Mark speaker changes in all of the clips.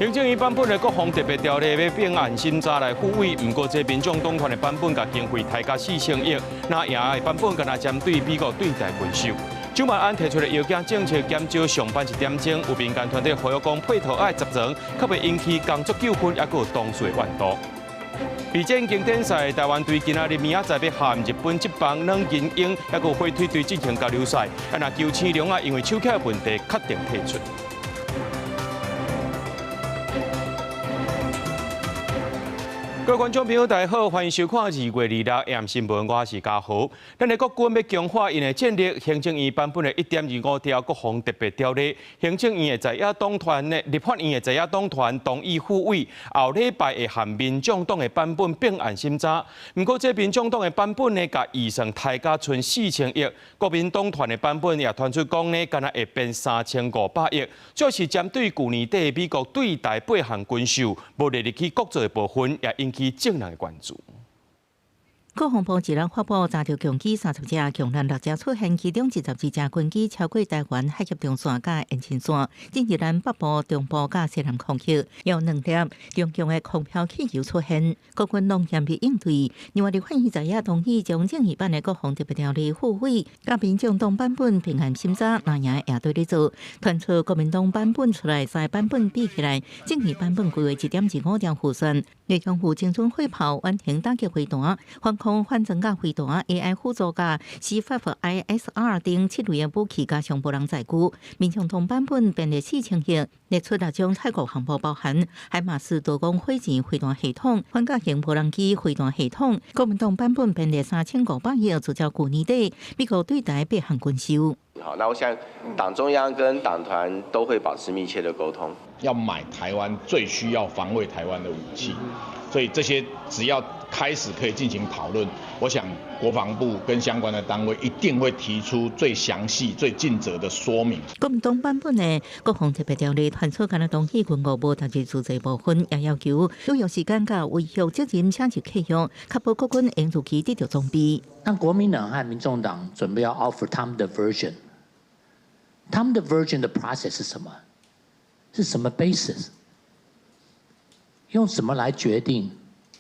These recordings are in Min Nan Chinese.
Speaker 1: 行政院版本的國防特別條例欲併案審查來付委，毋過這民眾黨團的版本共經費抬價4000億，若贏的版本敢若針對美國對台軍售。蔣萬安提出的藥檢政策減少上班一點鐘，有民間團體呼籲講配套愛十全，較袂引起工作糾紛，抑閣有同事怨妒。備戰經典賽，台灣隊今仔日明仔載欲和日本職棒軟銀鷹，抑閣火腿隊進行交流賽。啊，若球星龍仔因為手肘問題確定退出。各位觀眾朋友，大家好，歡迎收看2月26 AM 新聞，我是嘉豪。咱的國軍欲強化𪜶的戰力，行政院版本的1.25條國防特別條例，行政院的在野黨團的立法院的在野黨團同意付委，後禮拜會和民眾黨的版本併案審查。毋過，這民眾黨的版本呢，共預算抬價賰4000億，國民黨團的版本也傳出講呢，敢若會變3500億，這是針對舊年底美國對台八項軍售無列入去國造的部分，也引起眾人的關注。
Speaker 2: 國防部一日發布查著共機30架，共艦6隻出現，其中22隻軍機超過台灣海峽中線佮延伸線，進入咱北部、中部佮西南空域，有兩粒中共的空飄氣球出現，國軍攏嚴密應對。另外，立法院在野同意將正義版的國防特別條例付委，佮民眾黨版本併案審查，若贏也對咧做，傳出國民黨版本出來，三个版本比起來，正義版本規劃1.25兆預算，內容有精準火炮、遠程打擊飛彈、防空反裝甲飛彈、AI 輔助佮 C5ISR 等七類的武器，加上無人載具。民眾黨版本編列4000億，列出六種採購項目，包含海馬斯多管火箭飛彈系統、反甲型無人機飛彈系統。國民黨版本編列3500億，聚焦舊年底美國對台八項軍售。
Speaker 3: 好，那我想黨中央跟黨團都會保持密切的溝通。
Speaker 4: 要買台灣最需要防衛台灣的武器，所以這些只要開始可以進行討論，我想國防部跟相關的單位一定會提出最詳細、最盡責的說明。
Speaker 2: 國民黨版本的國防特別條例傳出，敢若同意軍購無特別自濟部分，也要求履約時間佮違約責任寫入契約，確保國軍會如期得著裝備。
Speaker 5: 那國民黨和民眾黨準備要 offer 他們的 version，他們的 version 的 process 是什麼？是什麼 basis？用什麼來決定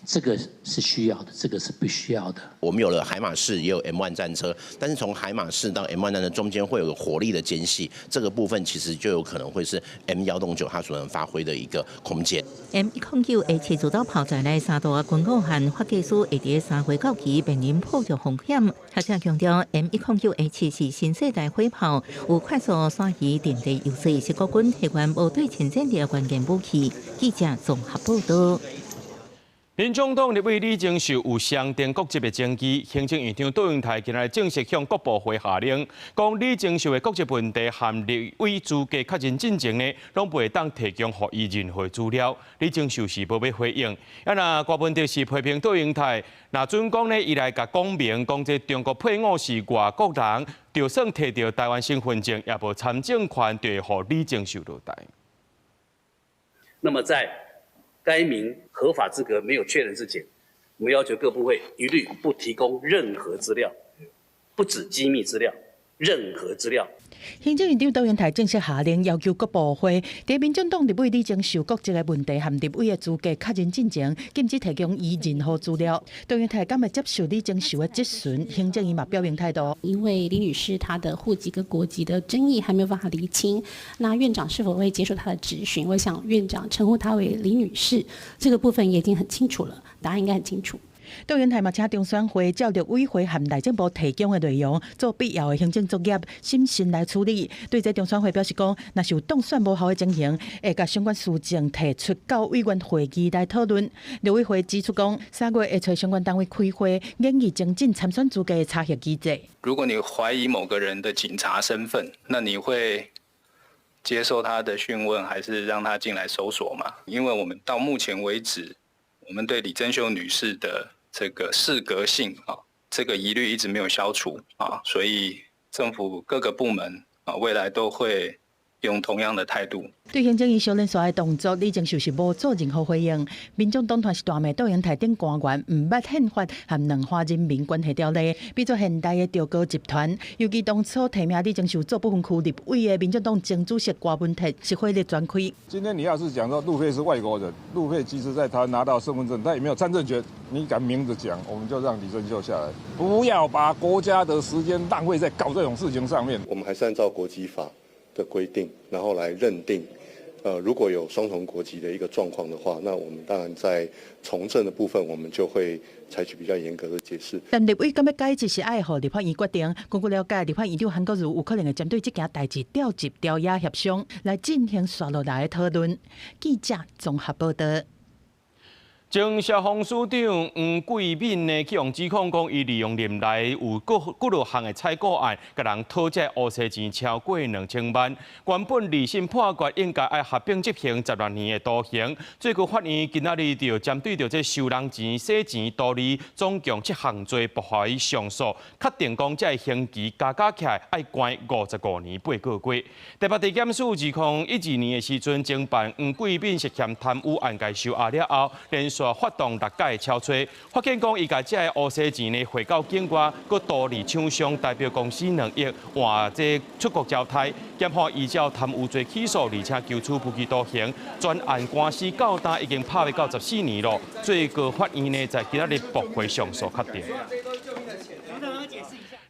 Speaker 5: 這個是需要的，這個是不需要的？
Speaker 3: 我們有了海馬士，也有 M1 戰車，但是從海馬士到 M1 戰車中間會有個火力的間隙，這個部分其實就有可能會是 M109它所能發揮的一個空間。
Speaker 2: M109 A7自走炮在內三大軍武和法技師會佇3月到期面臨破著風險。學者強調，M109 A7是新世代火炮，有快速轉移陣地優勢，是國軍提懸無對稱戰力的關鍵武器。記者綜合報道。
Speaker 1: 民眾黨立委李鍾秀有雙重國籍的爭議，行政院長卓榮泰今日正式向國部會下令，講李鍾秀的國籍問題和立委資格確認進前呢，攏袂當提供予伊任何資料。李鍾秀是無欲回應。啊，若柯文哲是批評卓榮泰，若準講呢，伊來共講明，講這中國配偶是外國人，就算提著台灣身份證，也無參政權，就會予李鍾秀落台。
Speaker 6: 那麼在該名合法資格沒有確認之前，我們要求各部會一律不提供任何資料，不止機密資料，任何資料。
Speaker 7: 行政院長卓榮泰正式下令，要求各部會佇民進黨立委李鍾秀國籍的問題和立委的資格確認進前，禁止提供伊任何資料。卓榮泰敢會接受李鍾秀的質詢？行政院嘛表明態度。
Speaker 8: 因為李女士她的戶籍跟國籍的爭議還沒有辦法釐清，那院長是否會接受她的質詢？我想院長稱呼她為李女士，這個部分也已經很清楚了，答案應該很清楚。
Speaker 7: 卓榮泰嘛請中選會照陸委會和內政部提供的內容做必要的行政作業，審慎來處理。對這中選會表示講，若是有當選無效的情形，會共相關事情提出到委員會議來討論。陸委會指出講，3月會揣相關單位開會，研議精進參選資格的查核機制。
Speaker 9: 如果你懷疑某個人的警察身份，那你會接受他的訊問，還是讓他進來搜索嗎？因為我們到目前為止，我們對李貞秀女士的這個適格性啊，這個疑慮一直沒有消除啊，所以政府各個部門啊，未來都會用同樣的態度。
Speaker 7: 對行政院小連續的動作，李正秀是無做任何回應。民眾黨團是大罵杜英台等官員毋捌憲法和兩岸人民關係條例，比做現代的朝戈集團。尤其當初提名李正秀做不分區立委的民眾黨前主席郭文鐵是火力全開。
Speaker 10: 今天你要是講說陸配是外國人，陸配其實在台灣拿到身份證，他也沒有參政權。你敢明著講，我們就讓李正秀下來，不要把國家的時間浪費在搞這種事情上面。
Speaker 11: 我們還是按照國籍法的規定，然後來認定，如果有雙重國籍的一個狀況的話，那我們當然在從政的部分，我們就會採取比較嚴格的解釋。
Speaker 7: 但立委敢欲改制是愛予立法院決定。根據了解，立法院長韓國瑜有可能會針對這件代誌調集朝野協商來進行紲落來的討論。記者綜合報道。
Speaker 1: 前消防署長黃貴敏呢，去予指控講，伊利用任內有幾落項的採購案，共人討這烏色錢超過2000萬。原本二審判決應該愛合併執行16年的徒刑，最高法院今仔日就針對著這收人錢、洗錢、圖利，總共七項罪駁回上訴，確定講這刑期加加起來愛關55年8個月。台北地檢署2012年的時陣，偵辦黃貴敏涉嫌貪污案共收押了後，連續發動六改抄揣，發現講伊共這个烏色錢呢匯到境外，閣圖利廠商代表公司2億，換這出國招待，檢方依照貪污罪起訴，而且求處無期徒刑。全案官司到今已經拍欲到14年咯，最高法院呢在今仔日駁回上訴確定。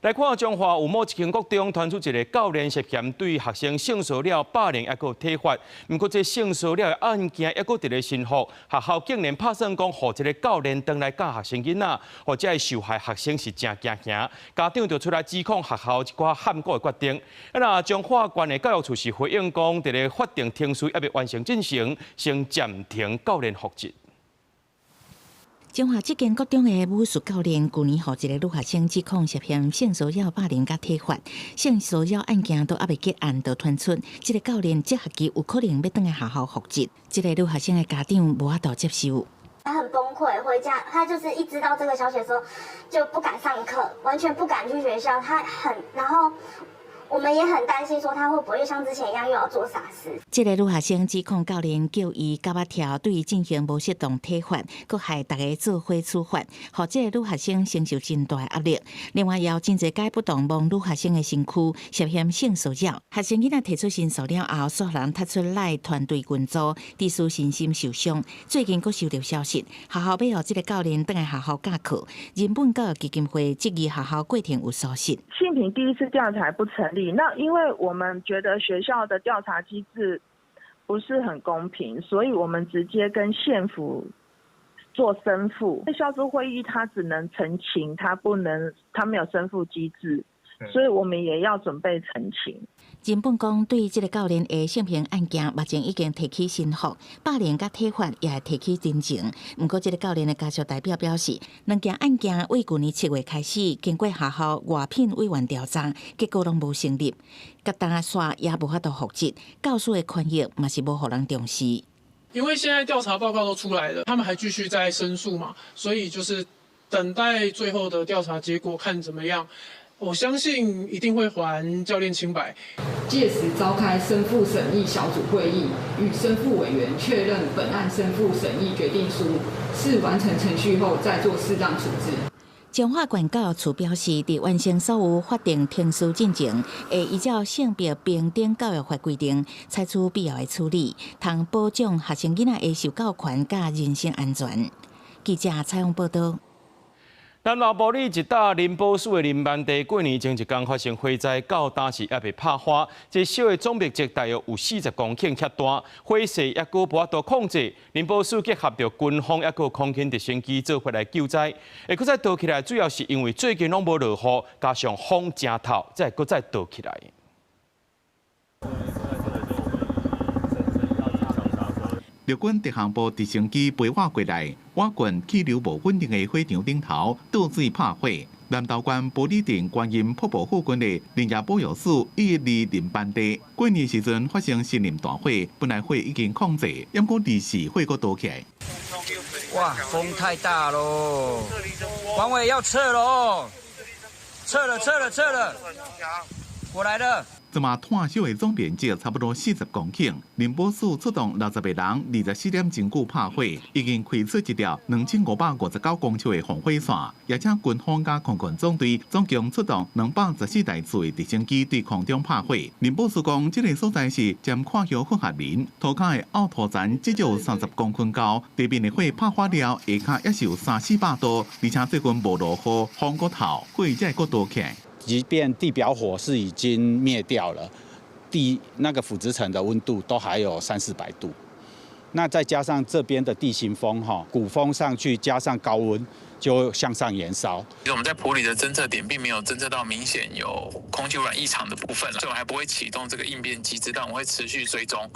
Speaker 1: 來看彰化有某一間國中傳出一个教練涉嫌對學生性騷擾、霸凌，抑閣體罰。毋過這性騷擾的案件抑閣佇咧申復，學校竟然拍算講，予這个教練轉來教學生囡仔，予這个受害學生是誠驚嚇，家長就出來指控學校一寡譀古的決定。啊，那彰化縣的教育處是回應講，佇咧法定程序猶未完成進行，先暫停教練復職。
Speaker 2: 彰化這間國中的武術教練，舊年予一个女學生指控涉嫌性騷擾、霸凌佮體罰，性騷擾案件都猶未結案，就傳出這个教練這學期有可能欲轉來學校復職。這个女學生的家長無法度接受。
Speaker 12: 他很崩潰，回家他就是一知道這個消息的時候，就不敢上課，完全不敢去學校。他很，然後我們也很擔心，說他會不會像之前一樣又要做傻事。
Speaker 2: 這个女學生指控教練叫伊夾仔跳，對伊進行無適當體罰，閣害大家做伙處罰，予這个女學生承受真大壓力。另外，也有真濟擺不當摸女學生的身軀，涉嫌性騷擾。學生囡仔提出申訴了後，煞予人踢出 LINE 團隊群組，致使身心受傷。最近閣收到消息，學校欲予這个教練轉來學校教課。人本教育基金會質疑學校過程有疏失。
Speaker 13: 性平第一次調查不成立，那因為我們覺得學校的調查機制不是很公平，所以我們直接跟縣府做申復。校處會議他只能陳情，他不能，他沒有申復機制，所以我們也要準備陳情。
Speaker 2: 人本講對這个教練的性平案件，目前已經提起申復，霸凌佮體罰也會提起偵情。毋過，這个教練的家屬代表表示，兩件案件為舊年7月開始，經過學校外聘委員調查，結果攏無成立，佮今煞也無法度復職，教師的權益嘛是無予人重視。
Speaker 14: 因為現在調查報告都出來了，他們還繼續在申訴嘛，所以就是等待最後的調查結果，看怎麼樣。我相信一定會還教練清白。
Speaker 15: 屆時召開申復審議小組會議，與申復委員確認本案申復審議決定書，視完成程序後再做適當處置。
Speaker 2: 彰化縣教育處表示，佇完成所有法定程序進前，會依照性別平等教育法規定，採取必要的處理，通保障學生囡仔的受教權佮人身安全。記者採訪報道。
Speaker 1: 南投埔里一搭林寶樹的林班地，過年前一工發生火災，到今是猶未拍花。這燒的總面積大約有40公頃遐大，火勢猶閣無法度控制。林寶樹結合著軍方，猶閣空軍直升機做伙來救災。會閣再燒起來，主要是因為最近攏無落雨，加上風誠透，才會閣再燒起來。
Speaker 16: 陸軍特航部直升機飛倚過來，倚近氣流無穩定的火場頂頭倒水拍火。南投縣埔里鎮觀音瀑布附近的林業保育署112林班地，過年時陣發生森林大火，本來火已經控制，毋過24火閣燒起來。
Speaker 17: 哇，風太大咯！黃偉要撤咯，撤了，撤了，撤了，我來了。
Speaker 16: 這馬炭燒的總面積差不多40公頃。林保署出動60個人，24點鐘久拍火，已經開出一條2559公尺的防火線。而且軍方佮空軍總隊總共出動214台次的直升機對空中拍火。林保署講，這個所在是針闊葉混合林，塗跤的凹土層至少30公分高，地面的火拍火了，下跤也是有三四百度，而且最近無落雨，風閣透，火才會閣多起來。
Speaker 18: 即便地表火是已經滅掉了，地那個腐殖層的溫度都還有三四百度，那再加上這邊的地形風哈，鼓風上去加上高溫，就向上延燒。
Speaker 19: 其實我們在埔里的偵測點並沒有偵測到明顯有空氣污染異常的部分，所以我還不會啟動這個應變機制，但我會持續追蹤。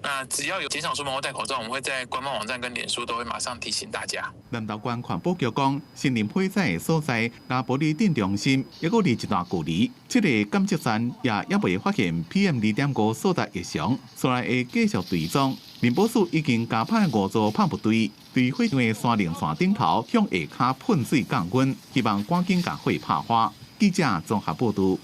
Speaker 19: 那只要有減少出門或戴口罩，我們會在官方網站跟臉書都會馬上提醒大家。
Speaker 16: 南投縣環保局講，森林火災的所在，佮埔里鎮中心猶閣離一段距離，這個監測站也猶未發現 PM 2.5數值異常，所以會繼續追蹤。林保署已經加派五組噴霧隊，對火場的山稜線頂頭向下跤噴水降溫，希望趕緊共火拍花。記者綜合報導。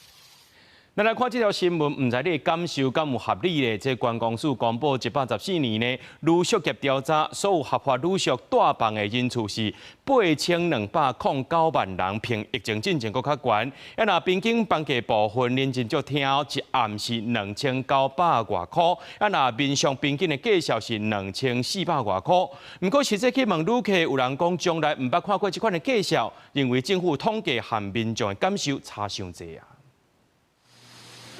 Speaker 1: 咱來看這條新聞，毋知你的感受敢有合理咧？這觀光署公布114年呢，旅宿業調查，所有合法旅宿蹛房的人數是8209萬人，比疫情進前閣較懸。啊，若平均房價部分，認真足聽，一暗是2900外箍。啊，若民宿平均的價數是2400外箍。毋過實際去問旅客，有人講從來毋捌看過這款的價數，認為政府統計和民眾的感受差傷濟啊。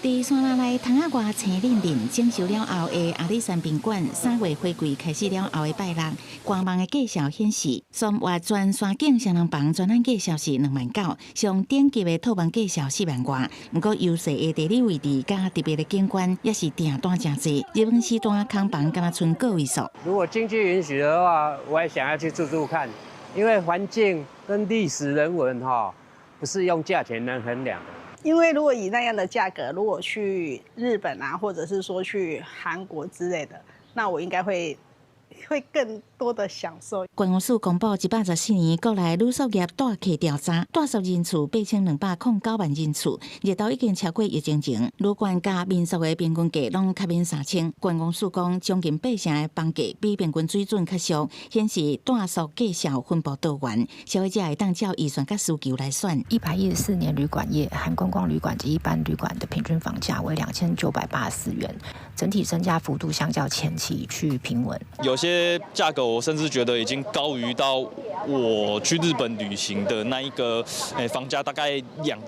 Speaker 2: 佇山林內窗仔外青凛凛，整修了後的阿里山賓館3月花季開始了後的拜六，官網的價數顯示，三月全山景雙人房全晚價數是2.9萬，上頂級的套房價數4萬外。毋過優勢的地理位置佮特別的景觀，也是訂單誠濟。熱門時段空房敢若賰個位數。
Speaker 20: 如果經濟允許的話，我也想要去住住看，因為環境跟歷史人文哈，不是用價錢能衡量的。
Speaker 21: 因為如果以那樣的價格，如果去日本啊，或者是說去韓國之類的，那我應該會更多的享受。
Speaker 2: 觀光署公布114年國內旅宿業蹛客調查，蹛宿人次8209萬人次，熱度已經超過疫情前。旅館佮民宿的平均價攏較免3000。觀光署講，將近八成的房價比平均水準較俗，顯示蹛宿價數分布多元，消費者會當照預算佮需求來選。
Speaker 22: 114年旅館業含觀光旅館及一般旅館的平均房價為2984元，整體增加幅度相較前期趨於平穩。
Speaker 23: 有些價格我甚至覺得已經高於到我去日本旅行的那一個房價，大概2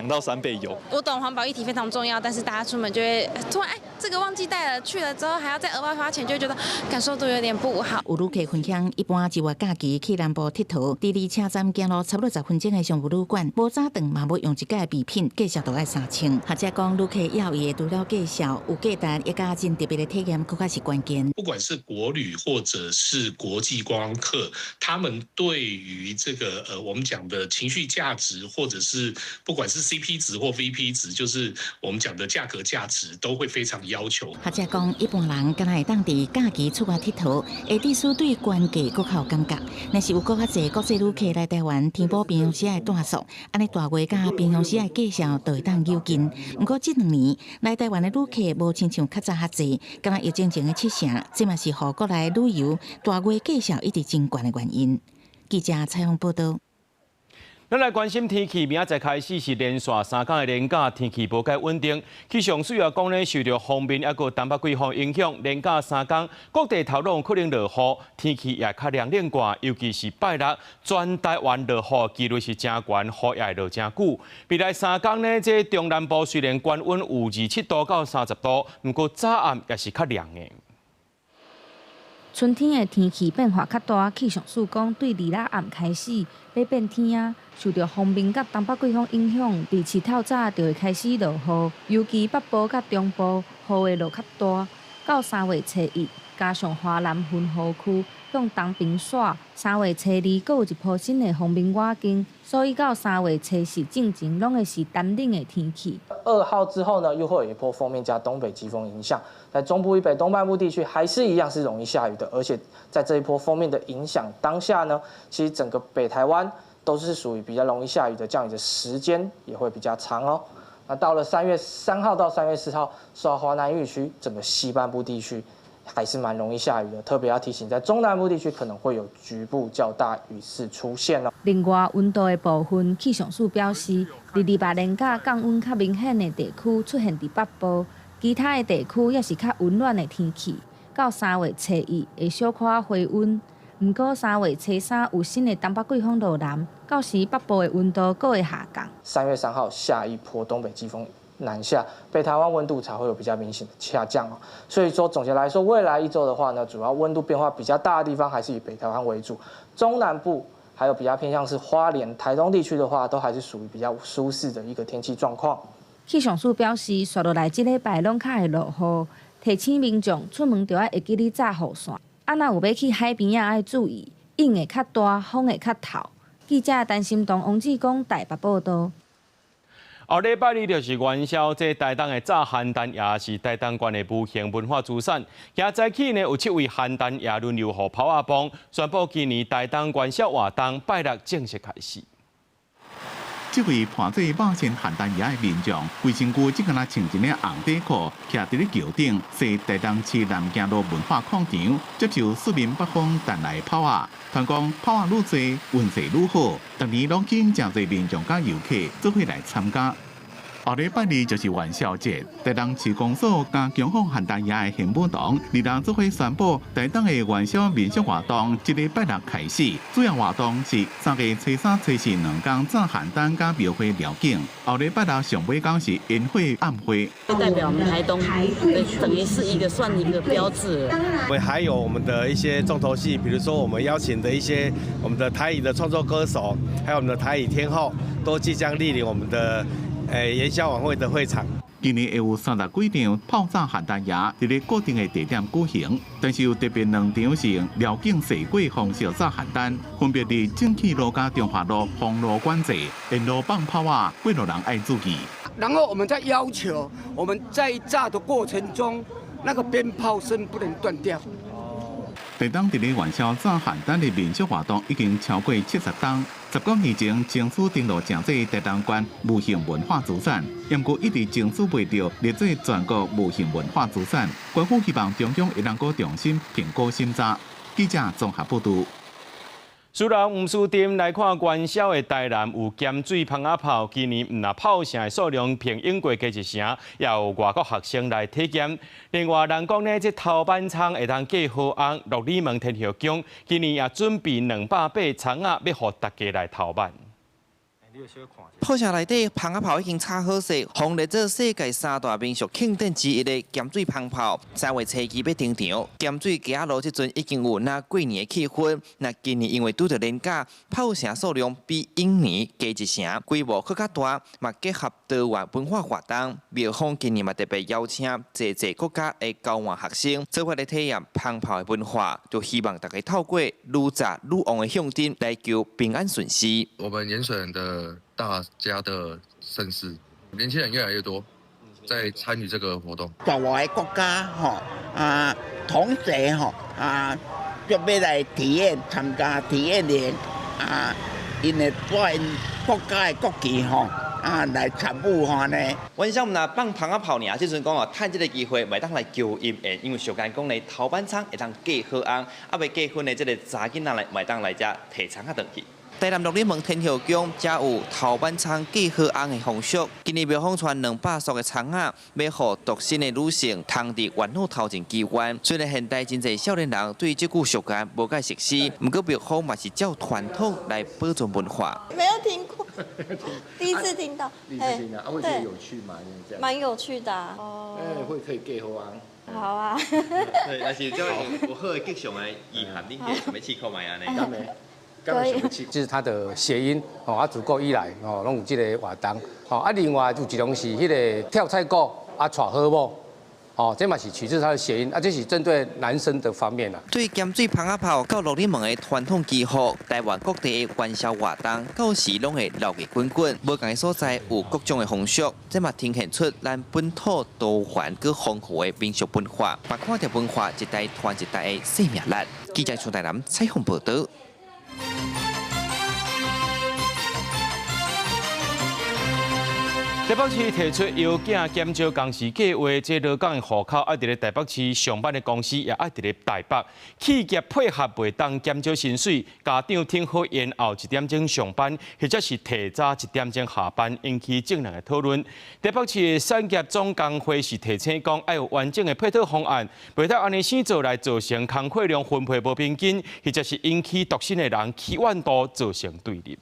Speaker 23: 到3倍有。
Speaker 24: 我懂環保議題非常重要，但是大家出門就會突然這個忘記帶了，去了之後還要再額外花錢，就會覺得感受度有點不好。
Speaker 2: 有旅客分享，一般一月假期去南部𨑨迌，佇離車站行路差不多10分鐘的商務旅館，無早頓嘛無用一改備品，價數都愛3000。學者講，旅客要的除了價數有價值，也佮真特別的體驗，閣較是關鍵。
Speaker 25: 不管是國旅或者是國際觀光客，他們對於這個我們講的情緒價值，或者是不管是 CP 值或 VP 值，就是我們講的價格價值，都會非常要求。
Speaker 2: 學者講，一般人敢若會當佇假期出外𨑨迌，會致使對懸價閣較有感覺。若是有閣較濟國際旅客來台灣，填補平常時的蹛宿，按呢大月佮平常時的價數就會當誘近。毋過這兩年來台灣的旅客無親像較早遐濟，敢若疫情前的七成，這嘛是予國內旅遊大月價數一直真懸的原因。記者採訪報導。
Speaker 1: 咱來關心天氣，明仔載開始是連續3天的連假，天氣無介穩定。氣象署也講呢，受著鋒面抑閣東北季風影響，連假三天各地頭攏可能落雨，天氣也較涼冷寡。尤其是拜六，全台灣落雨幾率是誠懸，雨也會落誠久。未來三天呢，這中南部雖然懸溫有27度到30度，毋過早暗也是較涼的。
Speaker 26: 春天的天氣變化較大，氣象署講，對二六暗開始欲變天啊，受著鋒面佮東北季風影響，佇市透早就會開始落雨，尤其北部佮中部雨會落較大。到3月初1，加上華南雲雨區向東爿徙，3月初2閣有一波新的鋒面倚近，所以到3月初4進前，攏會是乾冷的天氣。
Speaker 27: 2號之後呢，又會有一波鋒面加東北季風影響，在中部以北、東半部地區還是一樣是容易下雨的，而且在這一波鋒面的影響當下呢，其實整個北台灣都是屬於比較容易下雨的，降雨的時間也會比較長哦。那到了3月3號到3月4號，受到華南雨區整個西半部地區還是蠻容易下雨的，特別要提醒，在中南部地區可能會有局部較大雨勢出現哦。
Speaker 26: 另外，溫度的部分，氣象署表示，228連假降溫較明顯的地區出現佇北部，其他的地區也是較溫暖的天氣。到3月初1會小可回溫，毋過3月初3有新的東北季風落南，到時北部的溫度閣會下降。
Speaker 27: 3月3號下一波東北季風南下，北台灣溫度才會有比較明顯的下降哦。所以說總結來說，未來一周的話呢，主要溫度變化比較大的地方還是以北台灣為主，中南部還有比較偏向是花蓮、台東地區的話，都還是屬於比較舒適的一個天氣狀況。
Speaker 26: 氣象署表示，紲落來這禮拜攏較會落雨，提醒民眾出門著愛會記得紮雨傘。啊，若有欲去海邊仔，愛注意，湧會較大，風會較透。記者陳心東、王志剛台北報道。
Speaker 1: 後禮拜二就是元宵節，台東的炸鹹蛋也是台東縣的無形文化資產。今早起呢，有7位鹹蛋爺輪流予炮仔磅，宣布今年台東元宵活動拜六正式開始。
Speaker 16: 這位伴做肉餡鹹蛋爺的民眾，規身軀只敢若穿一領紅底褲，徛佇咧橋頂，踅台東市南京路文化廣場，接受四面八方傳來炮仔。傳講炮仔愈濟，運勢愈好，逐年攏吸引誠濟民眾佮遊客做伙來參加。後禮拜二就是元宵節，台東市公所佮強風鹹蛋爺的現舞堂，二人做伙宣布台東的元宵民俗活動，這禮拜六開始。主要活動是3月初3、初4兩天炸鹹蛋佮廟會寮景。後禮拜六上尾工是煙火暗會。
Speaker 3: 代表我們台東，等於是一個算一個標誌。
Speaker 4: 我們還有我們的一些重頭戲，比如說我們邀請的一些我們的台語的創作歌手，還有我們的台語天后，都即將蒞臨我們的元宵晚會的會場。
Speaker 16: 今年會有30幾場炮炸鹹蛋爺佇咧固定的地點舉行，但是有特別兩場是用寮境踅過方式炸鹹蛋，分別佇正氣路佮中華路封路管制，沿路放炮仔，過路人愛注意。
Speaker 5: 然後我們再要求，我們在炸的過程中，那個鞭炮聲不能斷掉。
Speaker 16: 台東佇咧元宵炸鹹蛋的民俗活動已經超過70冬。10多年前，爭取登錄成做台東縣無形文化資產，毋過一直爭取袂著列做全國無形文化資產。官府希望中央會當閣重新評估審查。記者綜合報導。
Speaker 1: 雖然黃書店來看元宵的台南有鹹水蜂仔炮，今年毋但炮城的數量平永過加一成，也有外國學生來體驗。另外，人講呢，這頭挽蔥會當嫁好翁，鹿耳門天后宮今年也準備200把蔥仔，欲予大家來頭挽。
Speaker 6: 炮城內底蜂仔炮已經炒好勢，予列做世界3大民俗慶典之一的鹹水蜂炮，3月初7欲登場。鹹水街仔路這陣已經有若過年的氣氛。那今年因為拄著連假，炮城數量比往年加一成，規模閣較大，嘛結合多元文化活動。廟方今年嘛特別邀請濟濟國家的交換學生，做伙來體驗蜂炮的文化，就希望大家透過愈炸愈旺的象徵來求平安順遂。
Speaker 8: 我們鹽水的大家的盛事，年輕人越來越多在參與這個活動。
Speaker 9: 國外國家吼啊，同學吼啊，就欲來體驗參加體驗營啊，𪜶會帶𪜶國家的國旗吼啊來參與吼呢。
Speaker 6: 元宵毋若放蜂仔炮爾，這陣講哦，趁這個機會，會當來求姻緣，因為俗諺講咧，頭挽蔥會當嫁好翁，啊未結婚的這個查囡仔來，會當來遮提蔥仔轉去。台南鹿耳門天后宮才有頭挽蔥嫁好翁的風俗。今年廟方傳200束的蔥仔，欲予獨身的女性通佇元老頭前祈願。雖然現代真濟少年人對這句俗諺無介熟悉，毋過廟方嘛是照傳統來保存文化。
Speaker 10: 沒有聽過，第一次聽到。
Speaker 28: 第一次聽到，啊，會覺得有趣嗎？
Speaker 10: 蠻有趣的。
Speaker 28: 哦。會可以嫁好翁。
Speaker 10: 好啊。
Speaker 6: 對，但是這有好的吉祥的意涵，恁會想欲試看覓按呢？
Speaker 29: 這是它的諧音哦，啊，自古以來哦，攏有這個活動哦。啊，另外有一種是彼個跳菜鼓啊，娶好某哦，這嘛是取自它的諧音啊，這是針對男生的方面啦。
Speaker 6: 對鹹水蜂仔炮到鹿耳門的傳統祈福，台灣各地的元宵活動，到時攏會鬧熱滾滾。無仝的所在有各種的風俗，這嘛呈現出咱本土多元閣豐富的民俗文化，嘛看著文化一代傳一代的生命力。記者徐台南採訪報導。
Speaker 1: 這台北市提出邀囝減少工時計劃，這勞工的戶口愛佇咧台北市上班的公司也愛佇咧台北。企業配合袂當減少薪水，家長挺好延後一點鐘上班，或者是提早一點鐘下班，引起眾人的討論。台北市的產業總工會是提醒講，愛有完整的配套方案，袂當按呢生做來造成工課量分配無平均，或者是引起獨身的人期望度造成對立。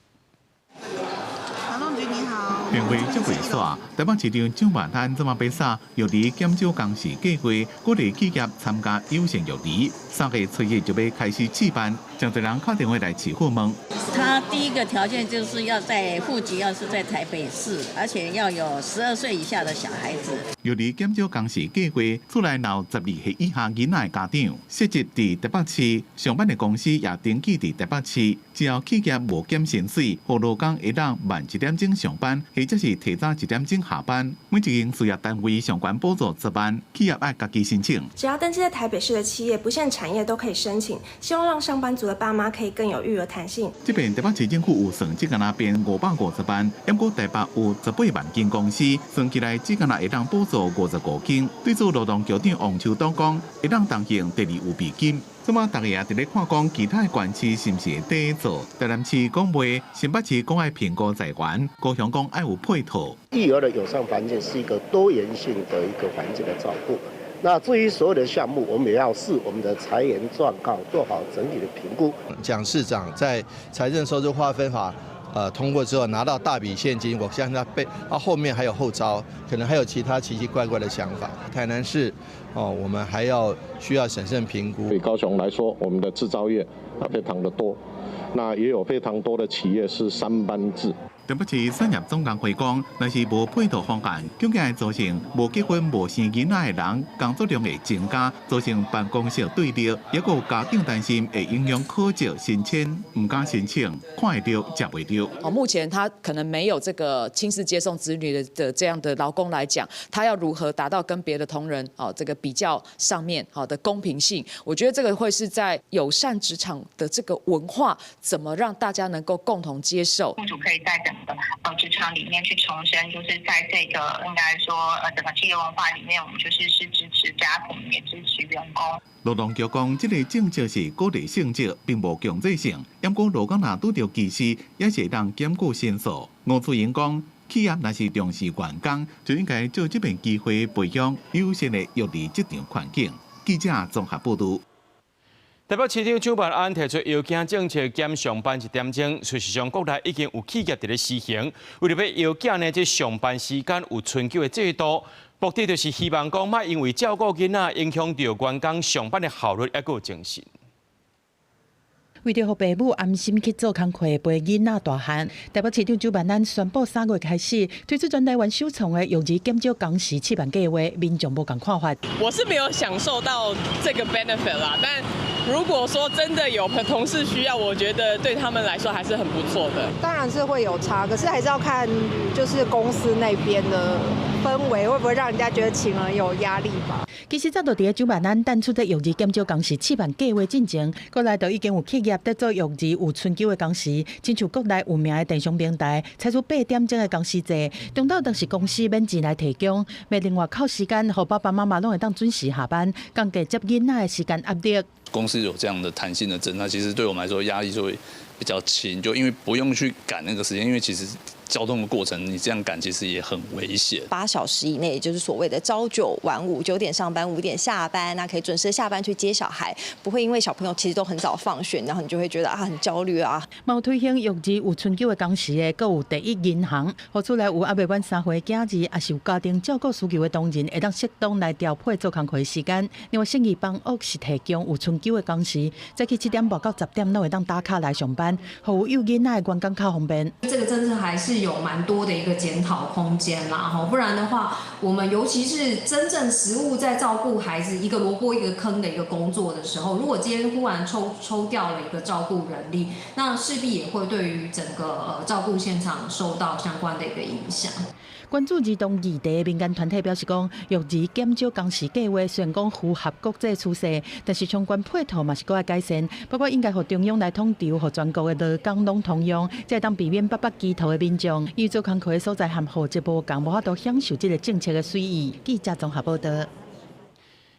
Speaker 16: 電話接袂煞，台北市長蔣萬安這馬欲殺育兒減少工時計劃，鼓勵企業參加友善育兒。3月初一就欲開始試辦，誠濟人敲電話來市府問。
Speaker 7: 他第一個條件就是要在戶籍要是在台北市，而且要有12歲以下的小孩子。
Speaker 16: 育兒減少工時計劃，厝內有12歲以下囡仔的家長，設籍佇台北市上班的公司也登記佇台北市，只要企業無減薪水，予勞工會當慢一點鐘上班，或者是提早一點鐘下班。每一間事業單位上懸補助10萬，企業愛家己申請。
Speaker 11: 只要登記在台北市的企業，不限產業都可以申請，希望讓上班族的爸媽可以更有育兒彈性。
Speaker 16: 這邊台北市政府有算，只干焦編550萬，毋過台北有18萬間公司，算起來只干焦會當補助55間。對此，勞動局長王秋東講，會當動用第二預備金。這馬大家也佇咧看講，其他的縣市是毋是會綴做？台南市講袂，新北市講愛評估裁員，高雄講愛有配套。
Speaker 12: 育兒的友善環境是一個多元性的一個環境的照顧。那至於所有的項目，我們也要視我們的財源狀況，做好整體的評估。
Speaker 13: 蔣市長在財政收支劃分法通過之後，拿到大筆現金，我相信他背他後面還有後招，可能還有其他奇奇怪怪的想法。台南市哦，我們還要需要審慎評估。
Speaker 14: 對高雄來說，我們的製造業啊非常的多，那也有非常多的企業是三班制。
Speaker 16: 台北市產業總工會講，若是無配套方案，恐驚會造成無結婚、無生囡仔的人工作量會增加，造成辦公室對立，抑閣有家長擔心會影響考績申請，毋敢申請，看會著食袂著。
Speaker 15: 哦，目前他可能沒有這個親自接送子女的這樣的勞工來講，他要如何達到跟別的同仁哦這個比較上面好的公平性？我覺得這個會是在友善職場的這個文化，怎麼讓大家能夠共同接受？
Speaker 17: 雇主可以在整個職場裡面去重申，就是在這個應該說整個企業文化裡面，我們就是是支持家庭，也支持員工。
Speaker 16: 勞動局講，這個政策是鼓勵性質，並無強制性。毋過勞工若拄著歧視，也是會當檢舉申訴。吳翠英講，企業若是重視員工，就應該藉這遍機會培養友善的育兒職場環境。記者綜合報導。
Speaker 1: 台北市長蔣萬安提出邀囝政策減上班一點鐘，事實上國內已經有企業佇咧施行。為著欲邀囝呢，這上班時間有春秋的制度，目的就是希望講，莫因為照顧囡仔影響著員工上班的效率，抑閣有精神。
Speaker 18: 為著予爸母安心去做工課，陪囡仔大漢，台北市長蔣萬安宣布3月開始推出全台灣首創的育兒減少工時試辦計劃，民眾無仝看法。
Speaker 19: 我是沒有享受到這個 benefit 啦，但如果說真的有同事需要，我覺得對他們來說還是很不錯的。
Speaker 30: 當然是會有差，可是還是要看就是公司那邊的氛圍，會不會讓人家覺得請人有壓力吧。
Speaker 18: 其實早就佇咧蔣萬安提出這育兒減少工時試辦計劃進前，國內就已經有企業佇做育兒有春秋的工時，親像國內有名的電商平台，採取8點鐘的工時制，中晝當時公司免錢來提供，欲另外扣時間，予爸爸媽媽攏會當準時下班，降低接囡仔的時間壓力。
Speaker 23: 公司有這樣的彈性的政策，其實對我們來說壓力就會比較輕，就因為不用去趕那個時間，因為其實交通的過程你這樣趕其實也很危險。
Speaker 10: 8小時以內，也就是所謂的朝九晚五，9點上班，5點下班，那可以準時下班去接小孩，不會因為小朋友其實都很早放學，然後你就會覺得啊很焦慮啊。
Speaker 18: 嘛有推行育兒有春秋的工時的，閣有第一銀行，予厝內有猶未滿3歲的囝兒，抑是有家庭照顧需求的同仁，會當適當來調配做工課的時間。另外，信義房屋是提供有春秋的工時，早起7點半到10點攏會當打卡來上班，予有幼囡仔的員工較方便。
Speaker 31: 這個政策還是有蠻多的一個檢討空間啦，吼，不然的話，我們尤其是真正實務在照顧孩子一個蘿蔔一個坑的一個工作的時候，如果今天忽然抽掉了一個照顧人力，那勢必也會對於整個照顧現場受到相關的一個影響。
Speaker 18: 關注兒童議題的民間團體表示講，育兒減少工時計畫雖然講符合國際趨勢，但是相關配套嘛是閣愛改善，包括應該予中央來統籌，予全國的勞工攏通用，才會當避免八百機頭的民眾，因為做工課的所在和戶籍無仝，無法度享受這个政策的水益。記者綜合報道。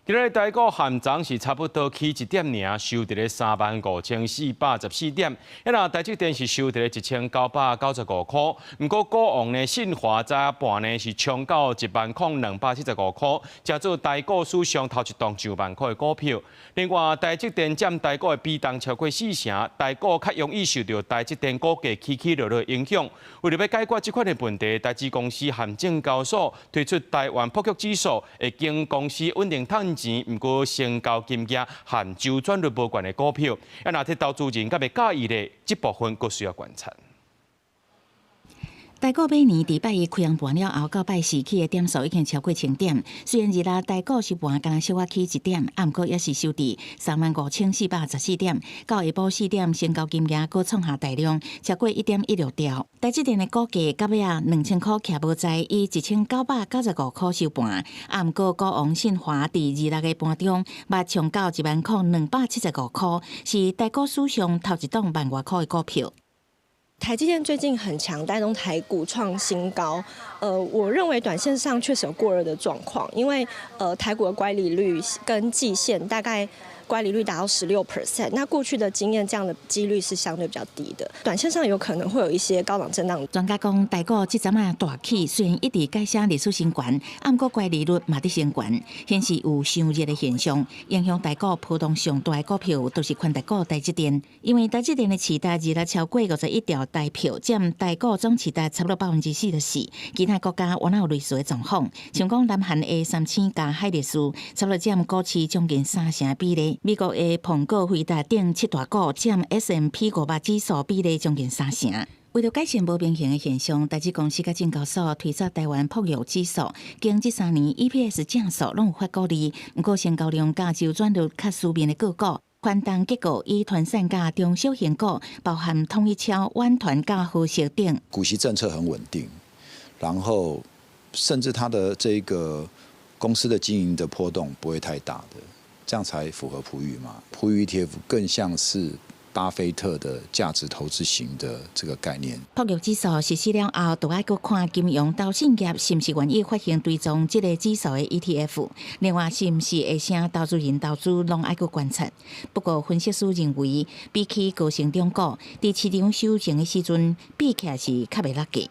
Speaker 1: 今日台股含昨是差不多起一點爾，收佇咧35,414點。啊若台積電是收佇咧1995箍。毋過股王呢，信驊早盤呢是衝到10,275箍，成做台股史上頭一檔上萬箍的股票。另外，台積電佔台股的比重超過四成，台股較容易受著台積電股價起起落落影響。為著欲解決這款的問題，台資公司和證交所推出台灣波曲指數，會經公司穩定趁錢，毋過成交金額和週轉率無懸的股票，啊，若替投資人閣袂佮意咧，這部分閣需要觀察。
Speaker 2: 台股馬年佇拜一開紅盤了後，到拜四起的點數已經超過千點。雖然二六台股收盤敢若小可起一點，啊，毋過也是收佇35,414點。到下晡4點，成交金額閣創下大量，超過1.16兆。台積電的股價到尾仔2000箍徛無在，以1995箍收盤。啊，毋過股王信驊佇二六的盤中，嘛衝到10,275箍，是台股史上頭一檔萬外箍的股票。
Speaker 11: 台積電最近很強，帶動台股創新高。我認為短線上確實有過熱的狀況，因為台股的乖離率跟季線大概乖離率達到16%，那過去的經驗，這樣的幾率是相對比較低的。短線上有可能會有一些高檔震盪。
Speaker 2: 專家講，台股這陣仔大起，雖然一直改寫歷史新高，啊，毋過乖離率嘛佇升懸，顯示有傷熱的現象，影響台股波動上大的股票，就是權值股台積電。因為台積電的市值二六超過51兆台票，佔台股總市值差不多44%。其他國家原來有類似的狀況，像講南韓的三星佮海力士，差不多佔股市將近三成比例。美國的蘋果、輝達等七大股佔 S&P 500指數比例將近三成。為著改善無平衡的現象，台資公司佮證交所推出台灣璞玉指數，經這3年 EPS 正數攏有發鼓勵，毋過成交量佮週轉率較輸面的個股，權重結構以傳產佮中小型股，包含統一超、遠傳佮和碩等。
Speaker 3: 股息政策很穩定，然後甚至它的這個公司的經營的波動不會太大的，這樣才符合璞玉嘛。璞玉 ETF 更像是巴菲特的價值投資型的這個概念。
Speaker 2: 璞玉指數實施了後，就愛閣看金融投信業是毋是願意發行追蹤這个指數的 ETF，另外是毋是會請投資人投資，攏愛閣觀察。不過分析師認為，比起高成長股，佇市場修正的時陣，比起來是較袂落價。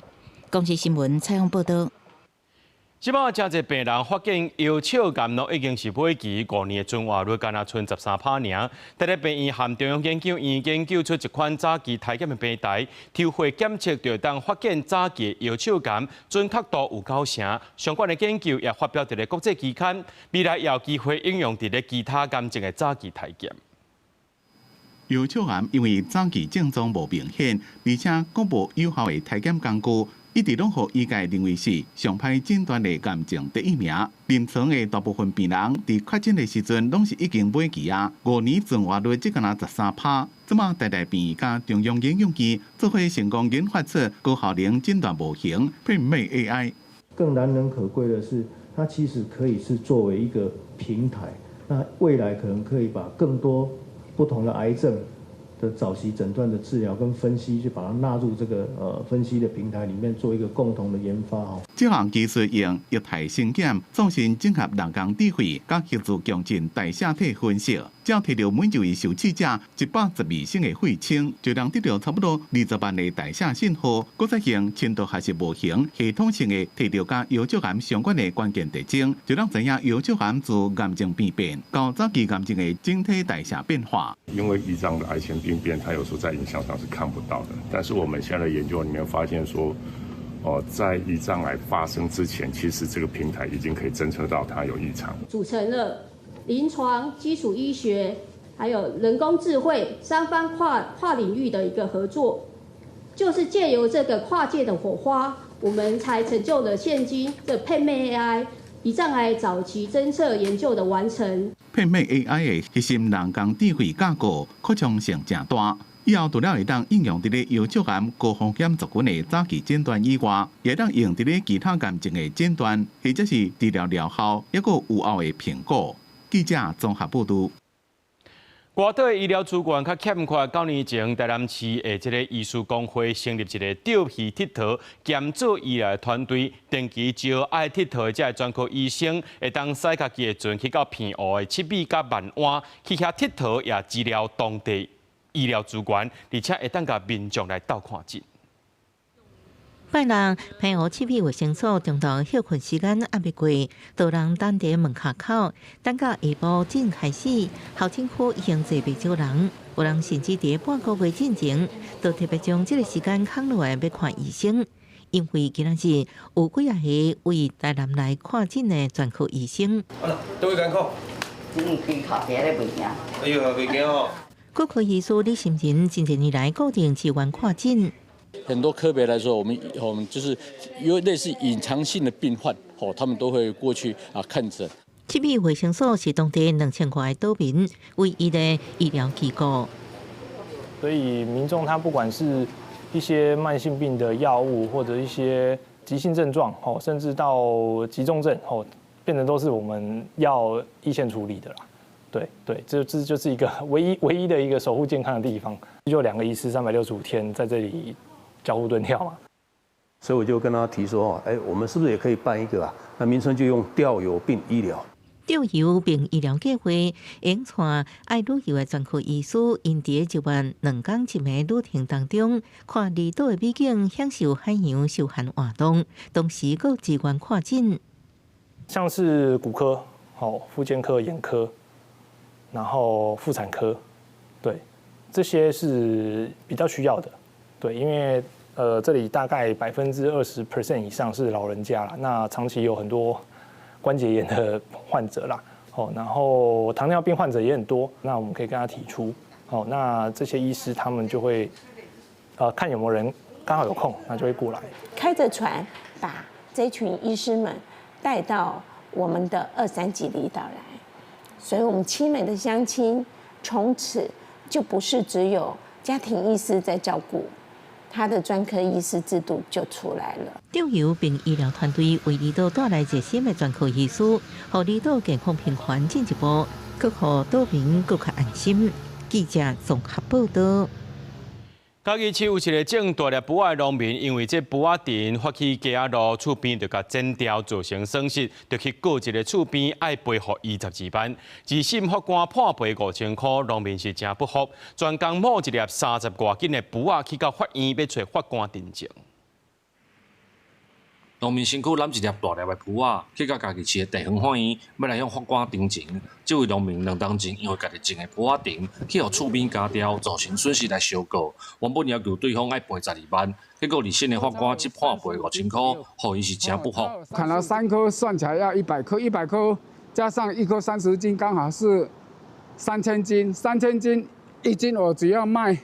Speaker 2: 公視新聞採訪報導。
Speaker 1: 這擺誠濟病人發現腰鞘癌囉已經是尾期，5年的存活率干焦賰13趴爾。台大病院和中央研究院研究出一款早期篩檢的平台，抽血檢測就會當發現早期腰鞘癌，準確度有九成。相關的研究也發表佇咧國際期刊，未來也有機會應用佇咧其他癌症的早期篩檢。
Speaker 16: 腰鞘癌因為早期症狀無明顯，而且閣無有效的篩檢工具。一直攏予醫界認為是上歹診斷的癌症第一名。臨床的大部分病人佇確診的時陣，攏是已經尾期啊。5年存活率只干焦13趴。這馬台大病院佮中央研究院做伙成功研發出高效能診斷模型，媲美 AI。
Speaker 4: 更難能可貴的是，它其實可以是作為一個平台，那未來可能可以把更多不同的癌症的早期診斷的治療跟分析，就把它納入這個分析的平台裡面，做一個共同的研發哦。
Speaker 16: 這項技術用液態生檢創新整合人工智慧，佮協助強進代謝體分析，只提著每一位受試者112升的血清，就能得著差不多20萬个代謝信號，閣再用深度學習模型系統性的提著佮腰鞘癌相關的關鍵特徵，就能知影腰鞘癌自癌症病變到早期癌症的整體代謝變化。
Speaker 5: 因為胰臟的癌前病變，它有時候在影像上是看不到的，但是我們現在的研究裡面發現說，哦，在胰臟癌發生之前，其實這個平台已經可以偵測到它有異常。
Speaker 20: 組成了臨床基礎醫學，還有人工智慧三方跨領域的一個合作，就是借由這個跨界的火花，我們才成就了現今這媲美 AI 胰臟癌早期偵測研究的完成。
Speaker 16: 媲美 AI 的核心人工智慧架構擴充性誠大。以後除了會當應用佇咧腰脊癌高風險族群的早期診斷以外，也當用佇咧其他癌症的診斷，或者是治療療效，抑閣有效的評估。記者綜合報導。
Speaker 1: 外島的醫療資源較欠缺，九年前台南市的這个醫師公會成立一个釣魚𨑨迌兼做醫療團隊，定期招愛𨑨迌的這个專科醫生，會當駛家己的船去到澎湖的七美佮萬安去遐𨑨迌，也治療當地醫療資源，而且會當共民眾來鬥看診。
Speaker 2: 拜六，澎湖七美衛生所中晝歇睏時間猶未過，多人等佇門跤口，等到下晡診開始，候診區已經坐袂少人，有人甚至佇半個月進前，就特別將這个時間空落來欲看醫生，因為今仔日有幾仔个為台南來看診的專科醫生。
Speaker 6: 佗位艱苦？
Speaker 8: 規頭佇咧袂驚。
Speaker 6: 哎喲，袂驚哦。
Speaker 2: 骨科醫師李心仁近幾年來固定支援看診。
Speaker 9: 很多科別來說，我們就是因為類似隱藏性的病患，哦，他們都會過去啊看診。
Speaker 2: 七美衛生所是當地2000外個島民唯一的醫療機構。
Speaker 21: 所以民眾他不管是一些慢性病的藥物，或者一些急性症狀，哦，甚至到急重症，哦，變成都是我們要一線處理的啦。對對，這就是一個唯一的一個守護健康的地方。就兩個醫師，365天在這裡交互蹲跳嘛。
Speaker 22: 所以我就跟他提說，哎，我們是不是也可以辦一個啊？那名稱就用釣有病醫療。
Speaker 2: 釣有病醫療計劃，引帶愛旅遊的專科醫師，𪜶佇一晚兩工一暝旅程當中，看離島的美景，享受海洋休閒活動，同時閣支援看診。
Speaker 21: 像是骨科、哦，復健科、眼科，然後婦產科，對，這些是比較需要的，對，因為這裡大概20% 以上是老人家啦，那長期有很多關節炎的患者啦，哦，然後糖尿病患者也很多，那我們可以跟他提出，哦，那這些醫師他們就會，看有沒有人剛好有空，那就會過來。
Speaker 24: 開着船把這群醫師們帶到我們的二三級離島來，所以我們七美的鄉親從此就不是只有家庭醫師在照顧。他的專科醫師制度就出來了。
Speaker 2: 釣有病醫療團隊為離島帶來熱心的專科醫師，予離島健康平權進一步，閣予島民閣較安心。記者綜合報導。
Speaker 1: 嘉義市有一个種大粒櫥仔的農民，因為這櫥仔田發起雞仔路，厝邊就共剪掉，造成損失，就去告一个厝邊愛賠予伊12萬。二審法官判賠5000箍，農民是誠不服，專工摸一粒30外斤的櫥仔去到法院，欲揣法官陳情。
Speaker 25: 農民身軀攬一粒大粒的櫥仔，去到嘉義市的地方法院，欲來向法官陳情。這位農民2冬前因為家己種的櫥仔田去予厝邊鉸掉，造成損失來相告。原本要求對方愛賠12萬，結果二審的法官只判賠5000箍，予伊是誠不服。
Speaker 26: 砍了三棵，算起來要100棵，100棵加上一棵30斤，剛好是3000斤。3000斤一斤，我只要賣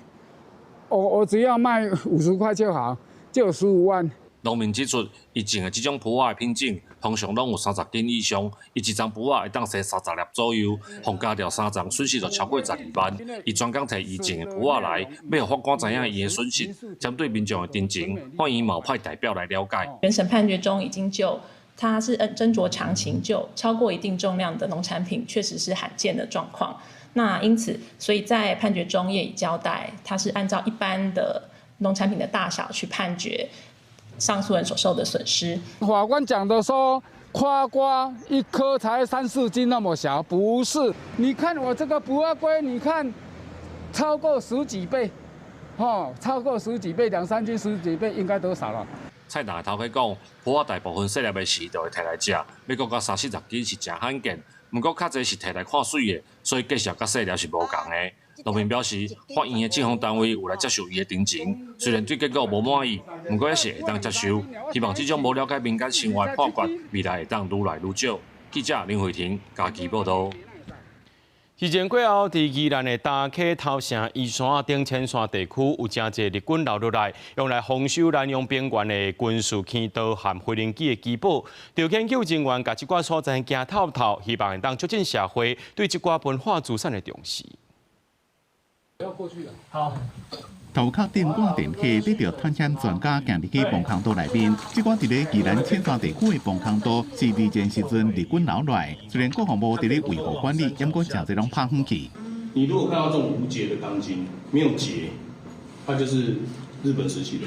Speaker 26: 50塊就好，就有15萬。
Speaker 25: 農民指出，伊種的這種櫥仔的品種，通常攏有30斤以上，伊一叢櫥仔會當生30粒左右，予鉸掉三叢，損失就超過12萬。伊專工提伊種的櫥仔來，欲予法官知影伊的損失。針對民眾的陳情，法院嘛派代表來了解。
Speaker 27: 原審判決中已經就，它是斟酌詳情，就超過一定重量的農產品，確實是罕見的狀況。那因此，所以在判決中也已交代，它是按照一般的農產品的大小去判決上訴人所受的損失。
Speaker 26: 法官講的說，誇瓜一顆才三四斤那麼小，不是？你看我這個櫥仔龜，你看超過十幾倍，吼，超過十幾倍，兩三斤十幾倍應該多少了？
Speaker 25: 菜檔的頭家講，櫥仔大部分細粒的時就會提來食，欲閣到三四十斤是誠罕見。毋過較濟是提來看媠的，所以價數佮細粒是無仝的。農民表示，法院的政風單位有來接受伊的陳情，雖然對結果無滿意，毋過也是會當接受。希望這種無了解民間生活的判決，未來會當愈來愈少。記者林慧婷嘉義報導。
Speaker 1: 時間過後，佇宜蘭的大溪頭城宜山頂淺山地區，有誠濟日軍留落來，用來豐收南陽平原的軍事坑道和飛行機的機堡。研究人員共這寡所在行透透，希望會當促進社會對這寡文化資產的重視。
Speaker 6: 要過去了。好。
Speaker 16: 頭殼頂掛電器得著探險專家行入去防空洞內面。這寡佇咧宜蘭淺山地區的防空洞是二戰時陣日軍留落來，雖然國防部佇咧維護管理，毋過誠濟攏拍遠去。
Speaker 6: 你如果看到這種無結的鋼筋，沒有結，它就是日本時期的。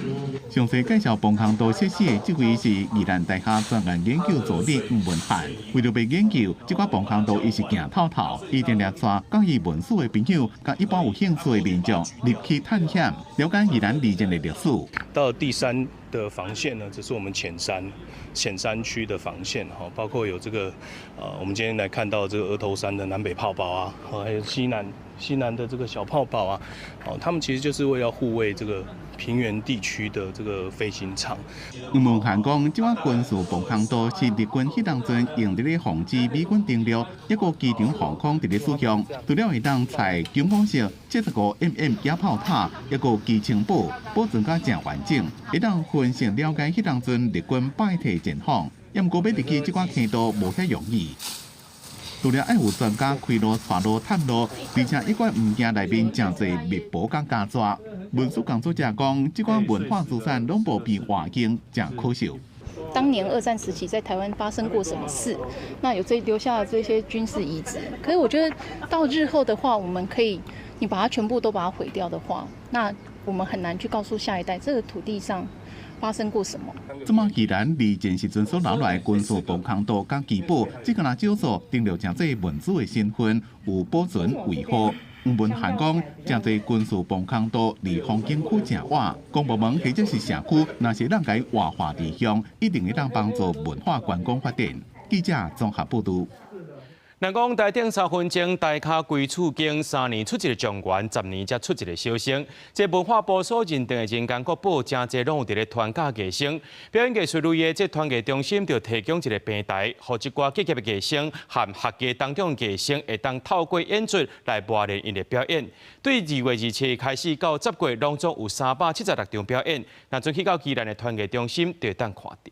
Speaker 16: 詳細介紹防空洞設施的這位是宜蘭大學專案研究助理吳文翰。為著欲研究這寡防空洞，伊是行透透，伊定定帶佮意文史的朋友，佮一般有興趣的民眾入去探險，了解宜蘭二戰的歷史。
Speaker 6: 到第三的防線呢，這是我們淺山區的防線，哈，包括有這個，我們今天來看到這個額頭山的南北炮堡啊，還有西南的這個小炮堡啊，哦，他們其實就是為了護衛這個平原地區的這個飛行場。
Speaker 16: 吳文翰講，這款軍事防空洞是日軍彼當陣用佇咧防止美軍登陸，抑閣機場防空佇咧使用。除了會當採九五式75 mm 野炮塔，抑閣機槍堡，保存甲誠完整，會當分析了解彼當陣日軍敗退戰況。毋過欲入去這款坑道無遐容易。除了愛有專家開路、帶路、探路，而且抑閣毋驚內面誠濟密婆佮家蛇。文史工作者講，這款文化資產攏無被活用，誠可惜。
Speaker 27: 當年二戰時期在台灣發生過什麼事？那有這留下了這些軍事遺址。可是我覺得到日後的話，我們可以，你把它全部都把它毀掉的話，那我們很難去告訴下一代這個土地上發生過什麼。
Speaker 16: 這馬宜蘭二戰時陣所留落來軍事防空洞佮基堡，這个若少數停留誠濟文資的身份有保存維護。吳文翰講，誠濟軍事防空洞離風景區誠遠，公部門或者是社區，若是當共活化利用，一定會當幫助文化觀光發展。記者綜合報導。
Speaker 1: 人講台頂三分鐘，台跤規厝間，3年出一个狀元，10年才出一个小生。這文化部所認定的人間國寶，誠濟攏有佇咧傳教藝生。表演藝術類的這傳藝中心就提供一個平台，予這寡結業的藝生和學藝當中的藝生，會當透過演出來磨練𪜶的表演。對2月27開始到10月，攏總有376場表演。若陣去到宜蘭的傳藝中心，就會當看著。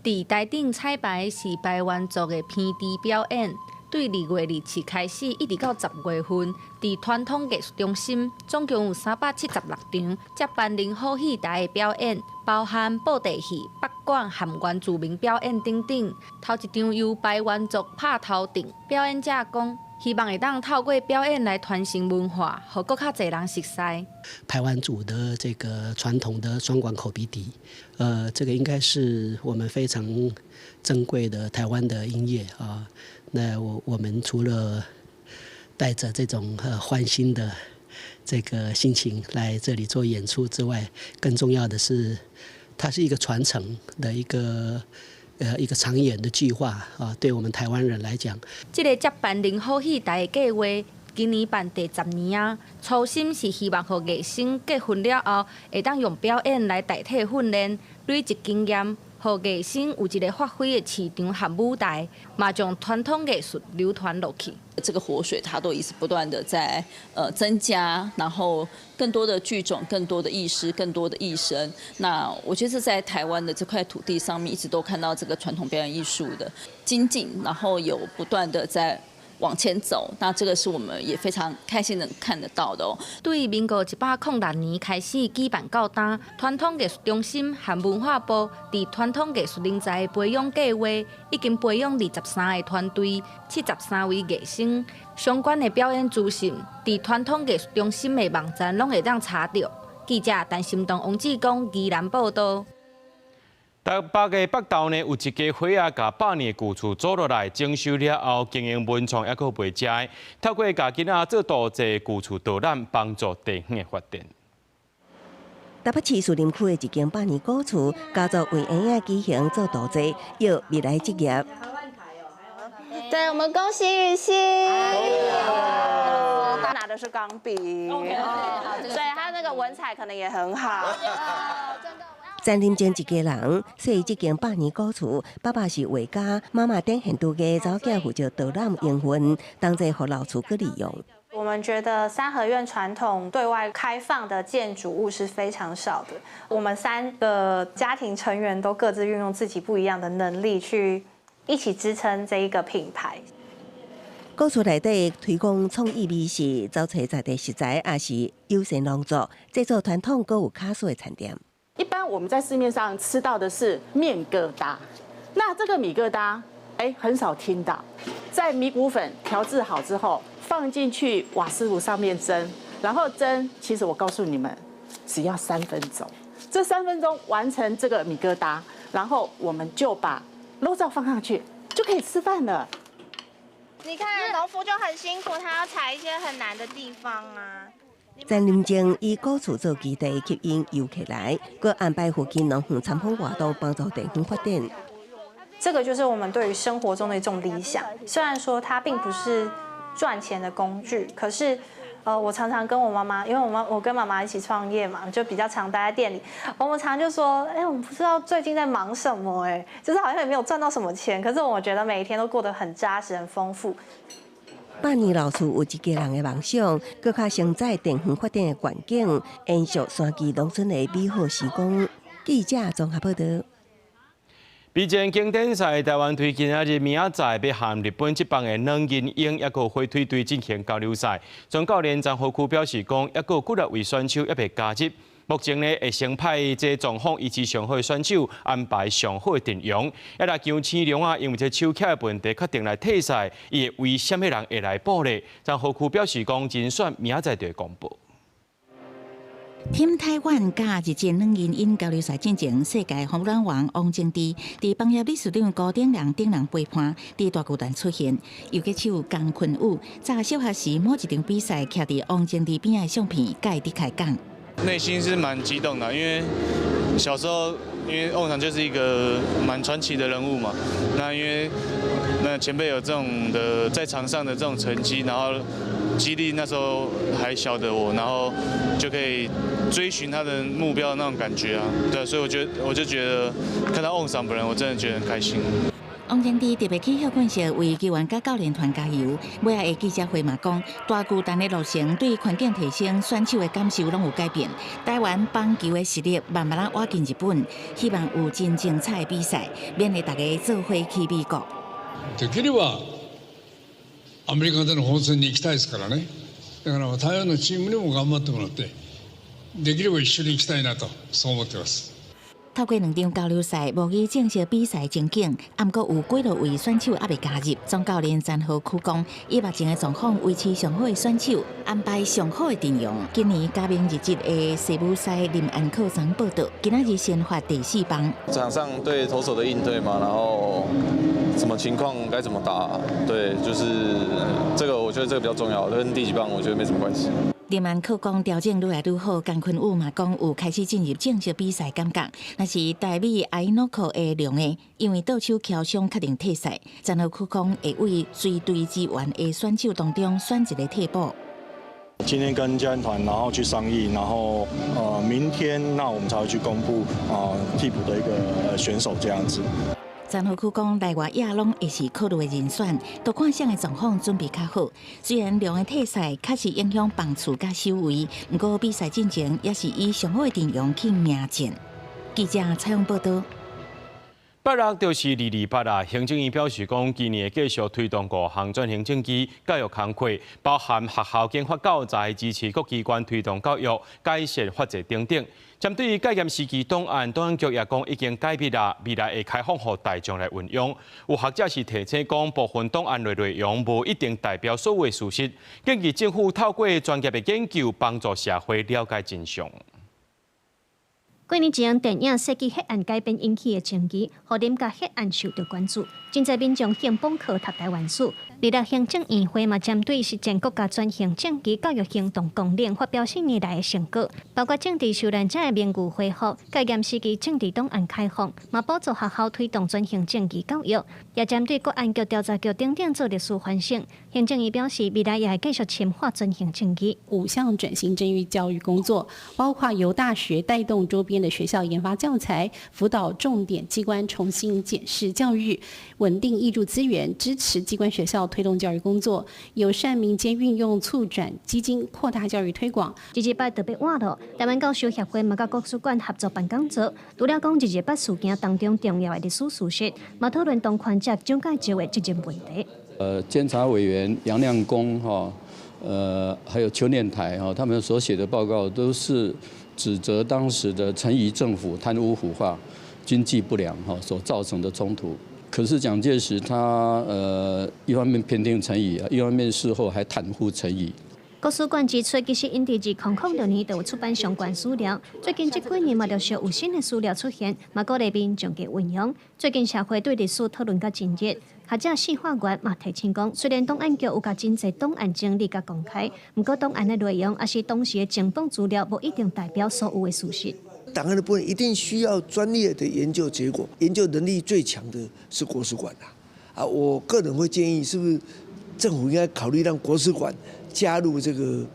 Speaker 7: 佇台頂彩排是排灣族的編織表演，對2月27開始，一直到10月份，佇傳統藝術中心總共有376場接班人好戲台的表演，包含布袋戲、北管和原住民表演等等。頭一場由排灣族拍頭陣，表演者講，希望會當透過表演來傳承文化，予閣較濟人熟悉。
Speaker 12: 排灣族的這個傳統的雙管口鼻笛，這個應該是我們非常珍貴的台灣的音樂啊。那我們除了帶着這種歡欣的這個心情來這裡做演出之外，更重要的是，它是一個傳承的一個長遠的計劃啊，對我們台灣人來講。
Speaker 7: 這個接班人好戲台的計劃，今年辦第10年啊。初心是希望予藝生結訓了後，會當用表演來代替訓練，累積經驗，予藝生有一個發揮的市場和舞台，嘛將傳統藝術流傳落去。
Speaker 13: 這個活水，它都一直不斷的在增加，然後更多的劇種、更多的藝師、更多的藝生。那我覺得在台灣的這塊土地上面，一直都看到這個傳統表演藝術的精進，然後有不斷的在往前走。那這個是我們也非常開心能看得到的哦。
Speaker 7: 對民國106年開始舉辦到今，傳統藝術中心和文化部佇傳統藝術人才的培養計劃，已經培養23個團隊、73位藝生。相關的表演資訊，佇傳統藝術中心的網站攏會當查著。記者陳心東、王志剛宜蘭報導。
Speaker 1: 台北的北投呢，有一家伙仔共百年舊厝租落來整修了後，經營文創抑閣賣食的，透過共囡仔做導濟舊厝導覽，幫助地方的發展。
Speaker 31: 台北市士林區的一間百年古厝，家族為嬰仔舉行做導濟，約未來職業。
Speaker 14: 對，我們恭喜雨欣。他拿的是鋼筆，所以他那個文采可能也很好。
Speaker 31: 陳林靜一家人，說這間百年古厝，爸爸是畫家，媽媽典現拄個查某囝負責導覽營運，同齊予老厝閣利用。
Speaker 14: 我
Speaker 3: 我們覺得三合院傳統對外開放的建築物是非常少的。我們三個家庭成員都各自運用自己不一樣的能力去一起支撐這一個品牌。
Speaker 10: 古厝內底推廣創意美食，找揣在地食材，也是悠閒農作，製作傳統閣有巧思的餐點。
Speaker 11: 一般我們在市面上吃到的是麵疙瘩，那這個米疙瘩，哎，很少聽到。在米谷粉調製好之後，放進去瓦斯爐上面蒸，然後蒸，其實我告訴你們，只要三分鐘。這三分鐘完成這個米疙瘩，然後我們就把肉燥放上去，就可以吃飯了。
Speaker 3: 你看農夫就很辛苦，他要採一些很難的地方啊。
Speaker 10: 陳林靜以古厝做基地，吸引遊客來，閣安排附近農園參訪活動，幫助地方發展。
Speaker 3: 這個就是我們對於生活中的一種理想。雖然說它並不是賺錢的工具，可是，我常常跟我媽媽，因為我跟媽媽一起創業嘛，就比較常待在店裡。我們常就說，哎，我們不知道最近在忙什麼，哎，就是好像也沒有賺到什麼錢，可是我覺得每一天都過得很扎實、很豐富。
Speaker 10: 百年老厝有一家人的夢想，閣較承載地方發展的願景，延續山區農村的美好時光。記者綜合報道。
Speaker 1: 備戰經典賽，台灣隊今仔日明仔載欲和日本職棒的軟銀鷹抑閣火腿隊進行交流賽。總教練張和區表示講，抑閣幾若位選手猶未加入。目前呢，會先派這狀況維持上好的選手安排上好的陣容。抑來姜星龍啊，因為這手徛的問題，確定來退賽，伊會為啥物人會來補咧？張和區表示講，人選明仔載就會公布。
Speaker 2: Team 台灣佮日職軟銀鷹交流賽進前，世界ホームラン王王貞治佇棒協理事長高頂良等人陪伴，佇大巨蛋出現。游擊手江坤宇早小學時某一場比賽，徛佇王貞治邊仔的相片，佮伊佇開講。
Speaker 15: 內心是蠻激動的，因為小時候，因為甕桑就是一個蠻傳奇的人物嘛。那因為那前輩有這種的在場上的這種成績，然後激勵那時候還小的我，然後就可以追尋他的目標的那種感覺啊。對，所以我覺得我就覺得看到甕桑本人，我真的覺得很開心。
Speaker 2: 王貞治特別去歇睏室為球員佮教練團加油。尾仔的記者會嘛講，大巨蛋的落成對環境提升、選手的感受攏有改變。台灣棒球的實力慢慢仔倚近日本，希望有真精彩的比賽，勉勵大家做伙去美國。
Speaker 17: できればアメリカでの本戦に行きたいですからね。だから台灣のチームにも頑張ってもらって、できれば一緒に行きたいなとそう思ってます。
Speaker 2: 透過兩場交流賽，模擬正式比賽情景，毋過有幾落位選手猶未加入。總教練陳和區講，以目前的狀況維持上好的選手，安排上好的陣容。今年加盟日職的西武獅林安可曾報道，今仔日先發第四棒。
Speaker 18: 場上對投手的應對嘛，然後什麼情況該怎麼打，對，就是這個，我覺得這個比較重要，跟第幾棒我覺得沒什麼關係。
Speaker 2: 林安可講調整愈來愈好，江坤宇嘛講有開始進入正式比賽感覺。若是台美埃諾克的兩个，因為倒手蹺傷確定退賽，陳和區講會為隨隊支援的選手當中選一個替補。
Speaker 19: 今天跟教練團，然後去商議，然後明天那我們才會去公布啊替補的一個選手這樣子。
Speaker 2: 陳和區講，內外野攏會是考慮的人選，都看啥个狀況準備較好。雖然兩个退賽確實影響棒次佮守位，毋過比賽進程也是以上好的陣容去迎戰。記者採訪報道。
Speaker 1: 拜六就是228啦。行政院表示講，今年會繼續推動五項轉型正義教育工課，包含學校研發教材、支持各機關推動教育、改善法制等等。針對戒嚴時期檔案，檔案局也講已經解密啦，未來會開放予大眾來運用。有學者是提醒講，部分檔案的內容無一定代表所有的事實，建議政府透過專業的研究，幫助社會了解真相。
Speaker 23: 幾年前，電影設計血案改編引起的爭議，予林佮血案受到關注。真濟民眾興捧課讀臺灣史，26行政院會嘛針對實踐國家轉型正義教育行動綱領發表四年來的成果，包括政治受難者的名譽恢復、戒嚴時期政治檔案開放，嘛補助學校推動轉型正義教育，也針對國安局、調查局等等做歷史反省。行政院表示，未來也會繼續深化轉型正義。
Speaker 28: 五項轉型正義教育工作，包括由大學帶動周邊
Speaker 4: 的學校研發教材，輔導重點機關重新檢視教育，穩定挹注資源，支持機關學校推動教育工作，友善民間運用促轉基金擴大教育推廣。
Speaker 23: 這一擺特別倚落，台灣教師協會嘛佮國史館合作辦講座，除了講二二八事件當中重要的歷史事實，嘛討論當權者蔣介石的責任問題。
Speaker 5: 監察委員楊亮功哈，還有邱念台哈，他們所寫的報告都是指責當時的陳儀政府貪污腐化、經濟不良哈所造成的衝突。可是蔣介石他一方面偏聽陳儀，一方面事後還袒護陳儀。
Speaker 23: 國史館指出，其實𪜶佇2006年就有出版相關資料，最近這幾年嘛陸續有新的資料出現，嘛鼓勵民眾去運用。最近社會對歷史討論較真熱，學者四化元嘛提醒講，雖然檔案局有共真濟檔案整理佮公開，毋過檔案的內容抑是當時的正本資料，無一定代表所有的事實。
Speaker 8: 檔案的部分一定需要專業的研究結果，研究能力最強的是國史館啊！我個人會建議，是不是政府應該考慮讓國史館加入這個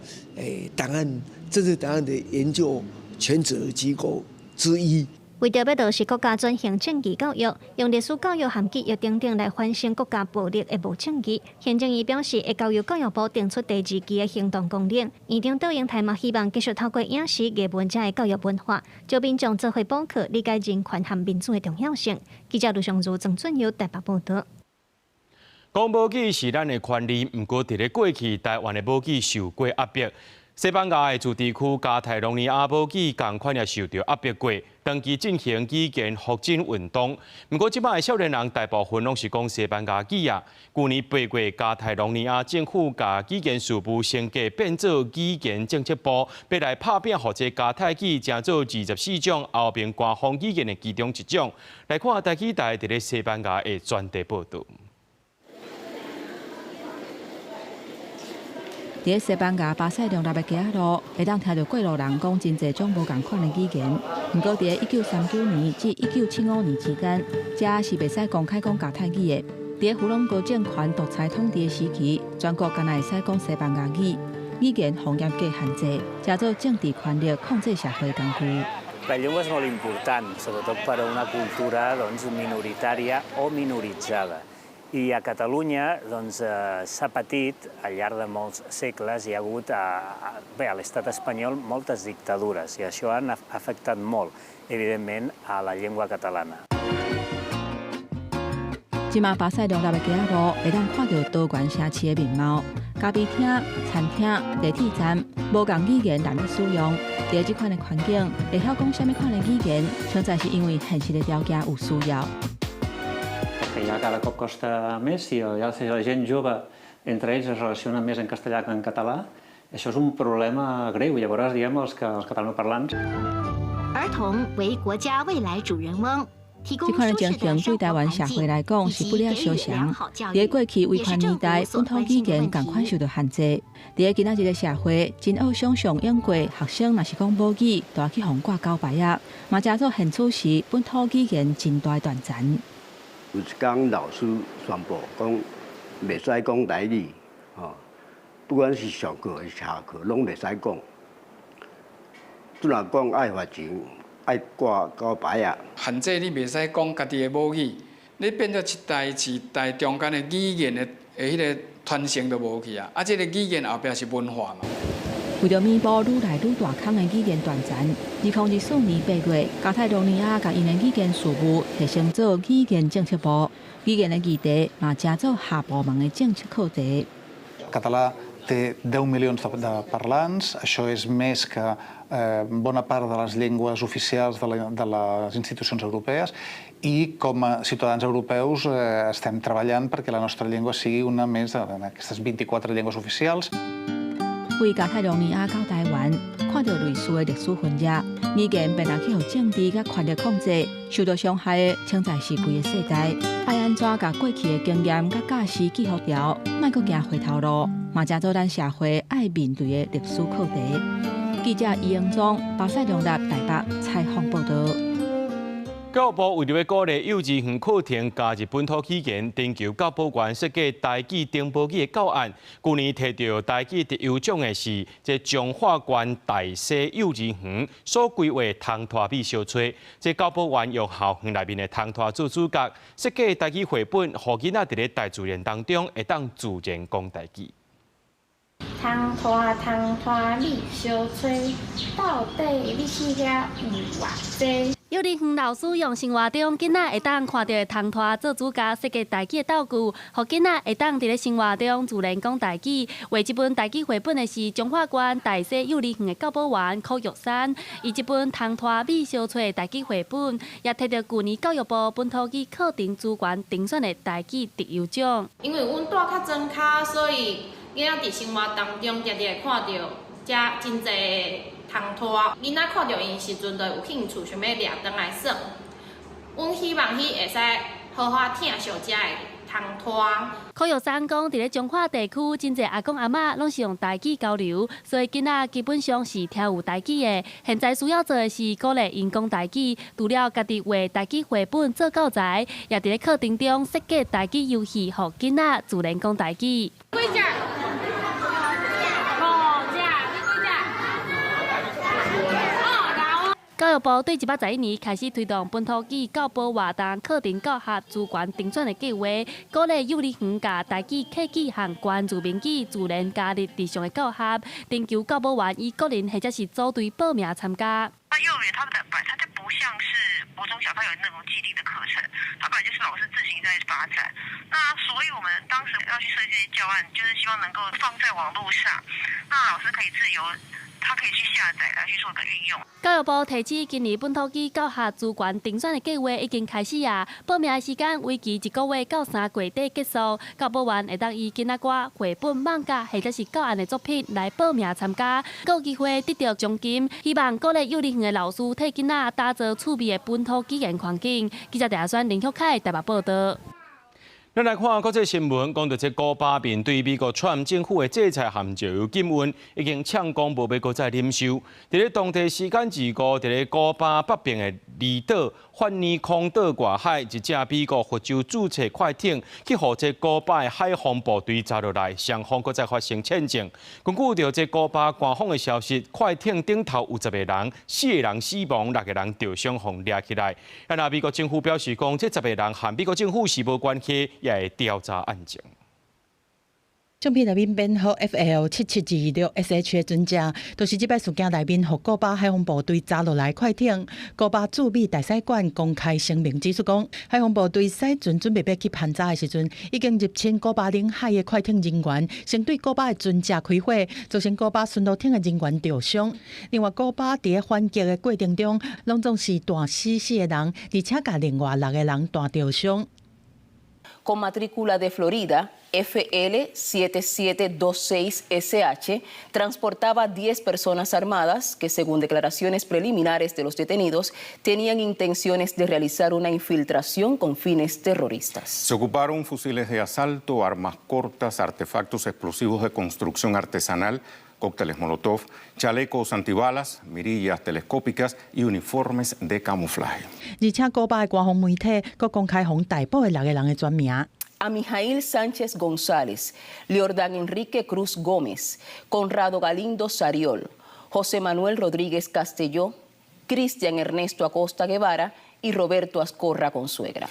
Speaker 8: 檔案政治檔案的研究權責機構之一。
Speaker 23: 為著欲落實國家轉型正義教育，用歷史教育和記憶等等來反省國家暴力的無正義。行政院表示，會交由教育部定出第二期的行動綱領。院長竇英台嘛希望繼續透過影視、藝文這的教育文化，教民眾做伙補課，理解人權和民主的重要性。記者盧尚如、曾俊佑台北報導。
Speaker 1: 講母語是咱的權利，毋過佇咧過去，台灣的母語受過壓迫。西班牙的自治區加泰隆尼亞母語仝款也受著壓迫過，長期進行語言復振運動。毋過這擺的少年人大部分攏是講西班牙語啊。舊年8月，加泰隆尼亞政府共語言事務升格變做語言政策部，欲來拍拚予這加泰語成做24種歐盟官方語言的其中一種。來看台語台佇咧西班牙的專題報導。
Speaker 2: 佇西班牙巴塞隆納的街仔路，會當聽著過路人講真濟種無仝款的語言。毋過，佇1939年至1975年之間，遮是袂使公開講加泰語的。佇弗朗哥政權獨裁統治的時期，全國干焦會使講西班牙語，語言予嚴格限制，成做政治權力控制社會工具。
Speaker 9: La llengua és molt important, sobretot per a una cultura, doncs, minoritària o minoritzada. I a Catalunya, doncs, s'ha patit al llarg de molts segles, hi ha hagut, bé, a l'estat espanyol moltes dictadures i això han afectat molt, evidentment, a la llengua catalana.
Speaker 2: 這馬巴塞隆納的街仔路，會當看著多元城市的面貌，咖啡廳、餐廳、地鐵站，無仝語言難以使用。佇這款的環境，會曉講啥物款的語言，實在是因為現實的條件有需要。
Speaker 31: Que ja cada cop costa més, si ja la gent jove entre ells es relaciona més en castellà que en català, això és un problema greu. Llavors, diguem, els catalanoparlants.
Speaker 20: 兒童為國家未來主人翁。
Speaker 2: 這款的情形對台灣社會來講是不了相像。佇過去威權年代，本土語言仝款受著限制。佇今仔日的社會，真惡想像英國學生若是講母語，就愛去予掛狗牌仔，嘛成做現此時本土語言真大斷層。
Speaker 21: 有一工老師宣布講，袂使講台語，吼，不管是上課還是下課，攏袂使講。你若講愛罰錢，愛掛狗牌仔。
Speaker 22: 限制你袂使講家己的母語，你變做一代一代中間的語言的彼个傳承就無去啊！啊，這个語言後壁是文化嘛。
Speaker 2: 為著彌補愈來愈大空的語言斷層，2024年8月，加泰羅尼亞共𪜶的語言事務提升做語言政策部，語言的議題嘛成做下部門的政策課題。
Speaker 24: Català té 10 milions de parlants, això és més que bona part de les llengües oficials de les institucions europees i com a ciutadans europeus estem treballant perquè la nostra llengua sigui una més d'aquestes 24 llengües oficials.
Speaker 2: 為加泰羅尼亞到台灣，看著類似的歷史分野，語言變來去予政治佮權力控制，受著傷害的，實在是規个世代。愛按怎共過去的經驗佮教師記錄牢，莫閣行回頭路，嘛成做咱社會愛面對的歷史課題。記者余英忠、巴塞隆納台北採訪報導。
Speaker 1: 教育部為著欲鼓勵幼稚園課程加入本土語言，徵求教保員設計台語登報語的教案。舊年提著台語特優獎的是這彰化縣大溪幼稚園所規劃通拖米相揣。這教保員用校園內面的通拖做主角，設計台語繪本，予囡仔佇咧大自然當中會當自然講台語。
Speaker 6: 通拖通拖米相揣，到底你去遐有偌濟？
Speaker 7: 幼兒園老師用生活中囡仔會當看著的通拖做主角，設計台語的道具，予囡仔會當佇咧生活中自然講台語。畫這本台語繪本的是彰化縣大溪幼兒園的教保員柯玉山，伊這本通拖米相揣的台語繪本，也提著舊年教育部本土語課程資源評選的台語特優獎。
Speaker 12: 因為阮住較莊跤，所以囡仔佇生活當中定定會看著遮真濟通拖，囡仔看著𪜶時陣，就會有興趣，想欲掠轉來耍。阮希望彼會使好好疼惜遮的通拖。
Speaker 7: 柯玉山講，佇咧彰化地區，真濟阿公阿嬤攏是用台語交流，所以囡仔基本上是聽有台語的。現在需要做的是鼓勵𪜶講台語，除了家己畫台語繪本做教材，也佇咧課程中設計台語遊戲，予囡仔自然講台語。
Speaker 12: 幾隻？五隻，你幾隻？
Speaker 7: 教育部對111年開始推動本土語教保活動課程教學資源評選的計劃，鼓勵幼兒園共台語、客語和原住民語自然加入日常的教學，徵求教保員以個人或者是組隊報名參加。
Speaker 13: 那幼兒園他們的本來它就不像是國中小，他有那種既定的課程，它本來就是老師自行在發展。那所以我們當時要去設計這些教案，就是希望能夠放在網路上，那老師可以自由。他可以去下載來去做個運用。
Speaker 7: 教育部提醒，今年本土語教學資源評選的計劃已經開始啊！報名的時間為期一個月到3月底結束。教保員會當以囡仔歌、繪本、漫畫或者是教案的作品來報名參加，閣有機會得著獎金。希望鼓勵幼兒園的老師替囡仔打造趣味的本土語言環境。記者鄭選林旭凱台北報導。
Speaker 1: 咱來看國際新聞，講著這古巴面對美國川普政府的制裁和石油禁運，已經嗆講無欲閣再忍受。佇咧當地時間25，佇咧古巴北邊的離島法爾孔島外海，一隻美國佛州註冊快艇去予這古巴的海防部隊查落來，雙方閣再發生戰爭。根據著這古巴官方的消息，快艇頂頭有十個人，四個人死亡，六個人著傷予掠起來。啊，若美國政府表示講，這十個人和美國政府是無關係，也會調查案情。
Speaker 16: 相片內面編號 FL 7726 SH 的船隻，就是這擺事件內面予古巴海防部隊查落來快艇。古巴駐美大使館公開聲明指出講，海防部隊駛船準備欲去盤查的時陣，已經入侵古巴領海的快艇人員，先對古巴的船隻開火，造成古巴巡邏艇的人員著傷。另外，古巴佇咧反擊的過程中，攏總是彈死四個人，而且共另外六個人彈著傷。
Speaker 25: Con matrícula de Florida FL 7726SH, transportaba 10 personas armadas que, según declaraciones preliminares de los detenidos, tenían intenciones de realizar una infiltración con fines terroristas.
Speaker 26: Se ocuparon fusiles de asalto, armas cortas, artefactos explosivos de construcción artesanal, cócteles Molotov, chalecos antibalas, mirillas telescópicas y uniformes de camuflaje.
Speaker 16: 而且，古巴的官方媒體閣公開予逮捕的六個人的全名。
Speaker 25: A Mijail Sánchez González, Leordán Enrique Cruz Gómez, Conrado Galindo Sariol, José Manuel Rodríguez Castelló, Cristian Ernesto Acosta Guevara y Roberto Ascorra Consuegra。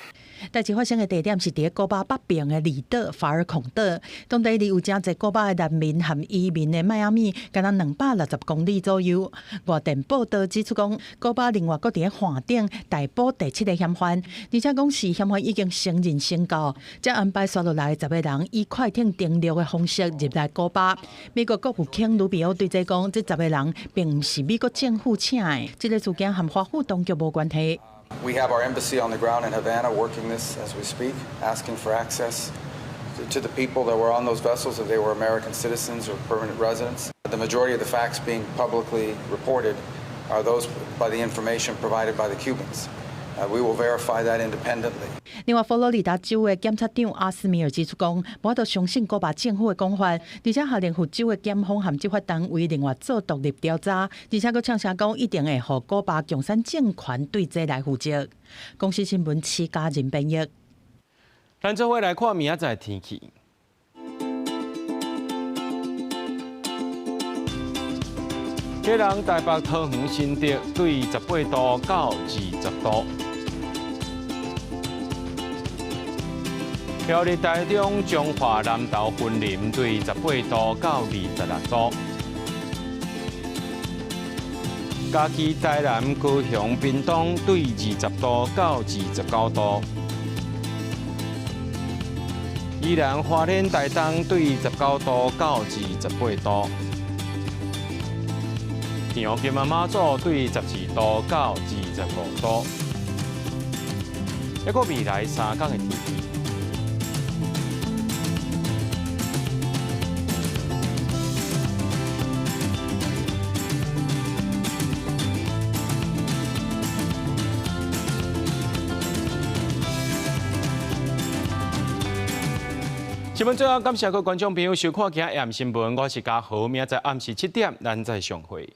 Speaker 16: 代誌發生的地點是佇咧古巴北邊的離島法爾孔島，當地離有誠濟古巴的難民和移民的邁阿密，敢若260公里左右。外電報道指出講，古巴另外閣佇咧岸頂逮捕第七個嫌犯，而且講是嫌犯已經承認宣告，才安排紲落來十個人以快艇登陸的方式入來古巴。美國國務卿魯比歐對這講，這十個人並毋是美國政府請的，這個事件和華府當局無關係。
Speaker 27: We have our embassy on the ground in Havana working this as we speak, asking for access to the people that were on those vessels if they were American citizens or permanent residents. The majority of the facts being publicly reported are those by the information provided by the Cubans. We will verify that independently.
Speaker 16: 另外，佛羅里達州的檢察長阿斯米爾指出講，無法度相信古巴政府的講法，而且下令佛州的檢方和執法單位另外做獨立調查，而且閣嗆聲講一定會予古巴共產政權對這來負責。公視新聞徐家仁編譯。
Speaker 1: 咱做伙來看明仔載天氣。基隆、台北、桃園、新竹對18度到20度。苗栗、台中、彰化、南投、雲林對18度到26度。嘉義、台南、高雄、屏東對20度到29度。宜蘭、花蓮、台東對19度到28度。澎湖、金門、馬祖對12度到25度。抑閣未來3工的天氣。新聞最後，感謝各位觀眾朋友收看今日暗新聞，我是嘉豪，明仔載暗時7點，咱再相會。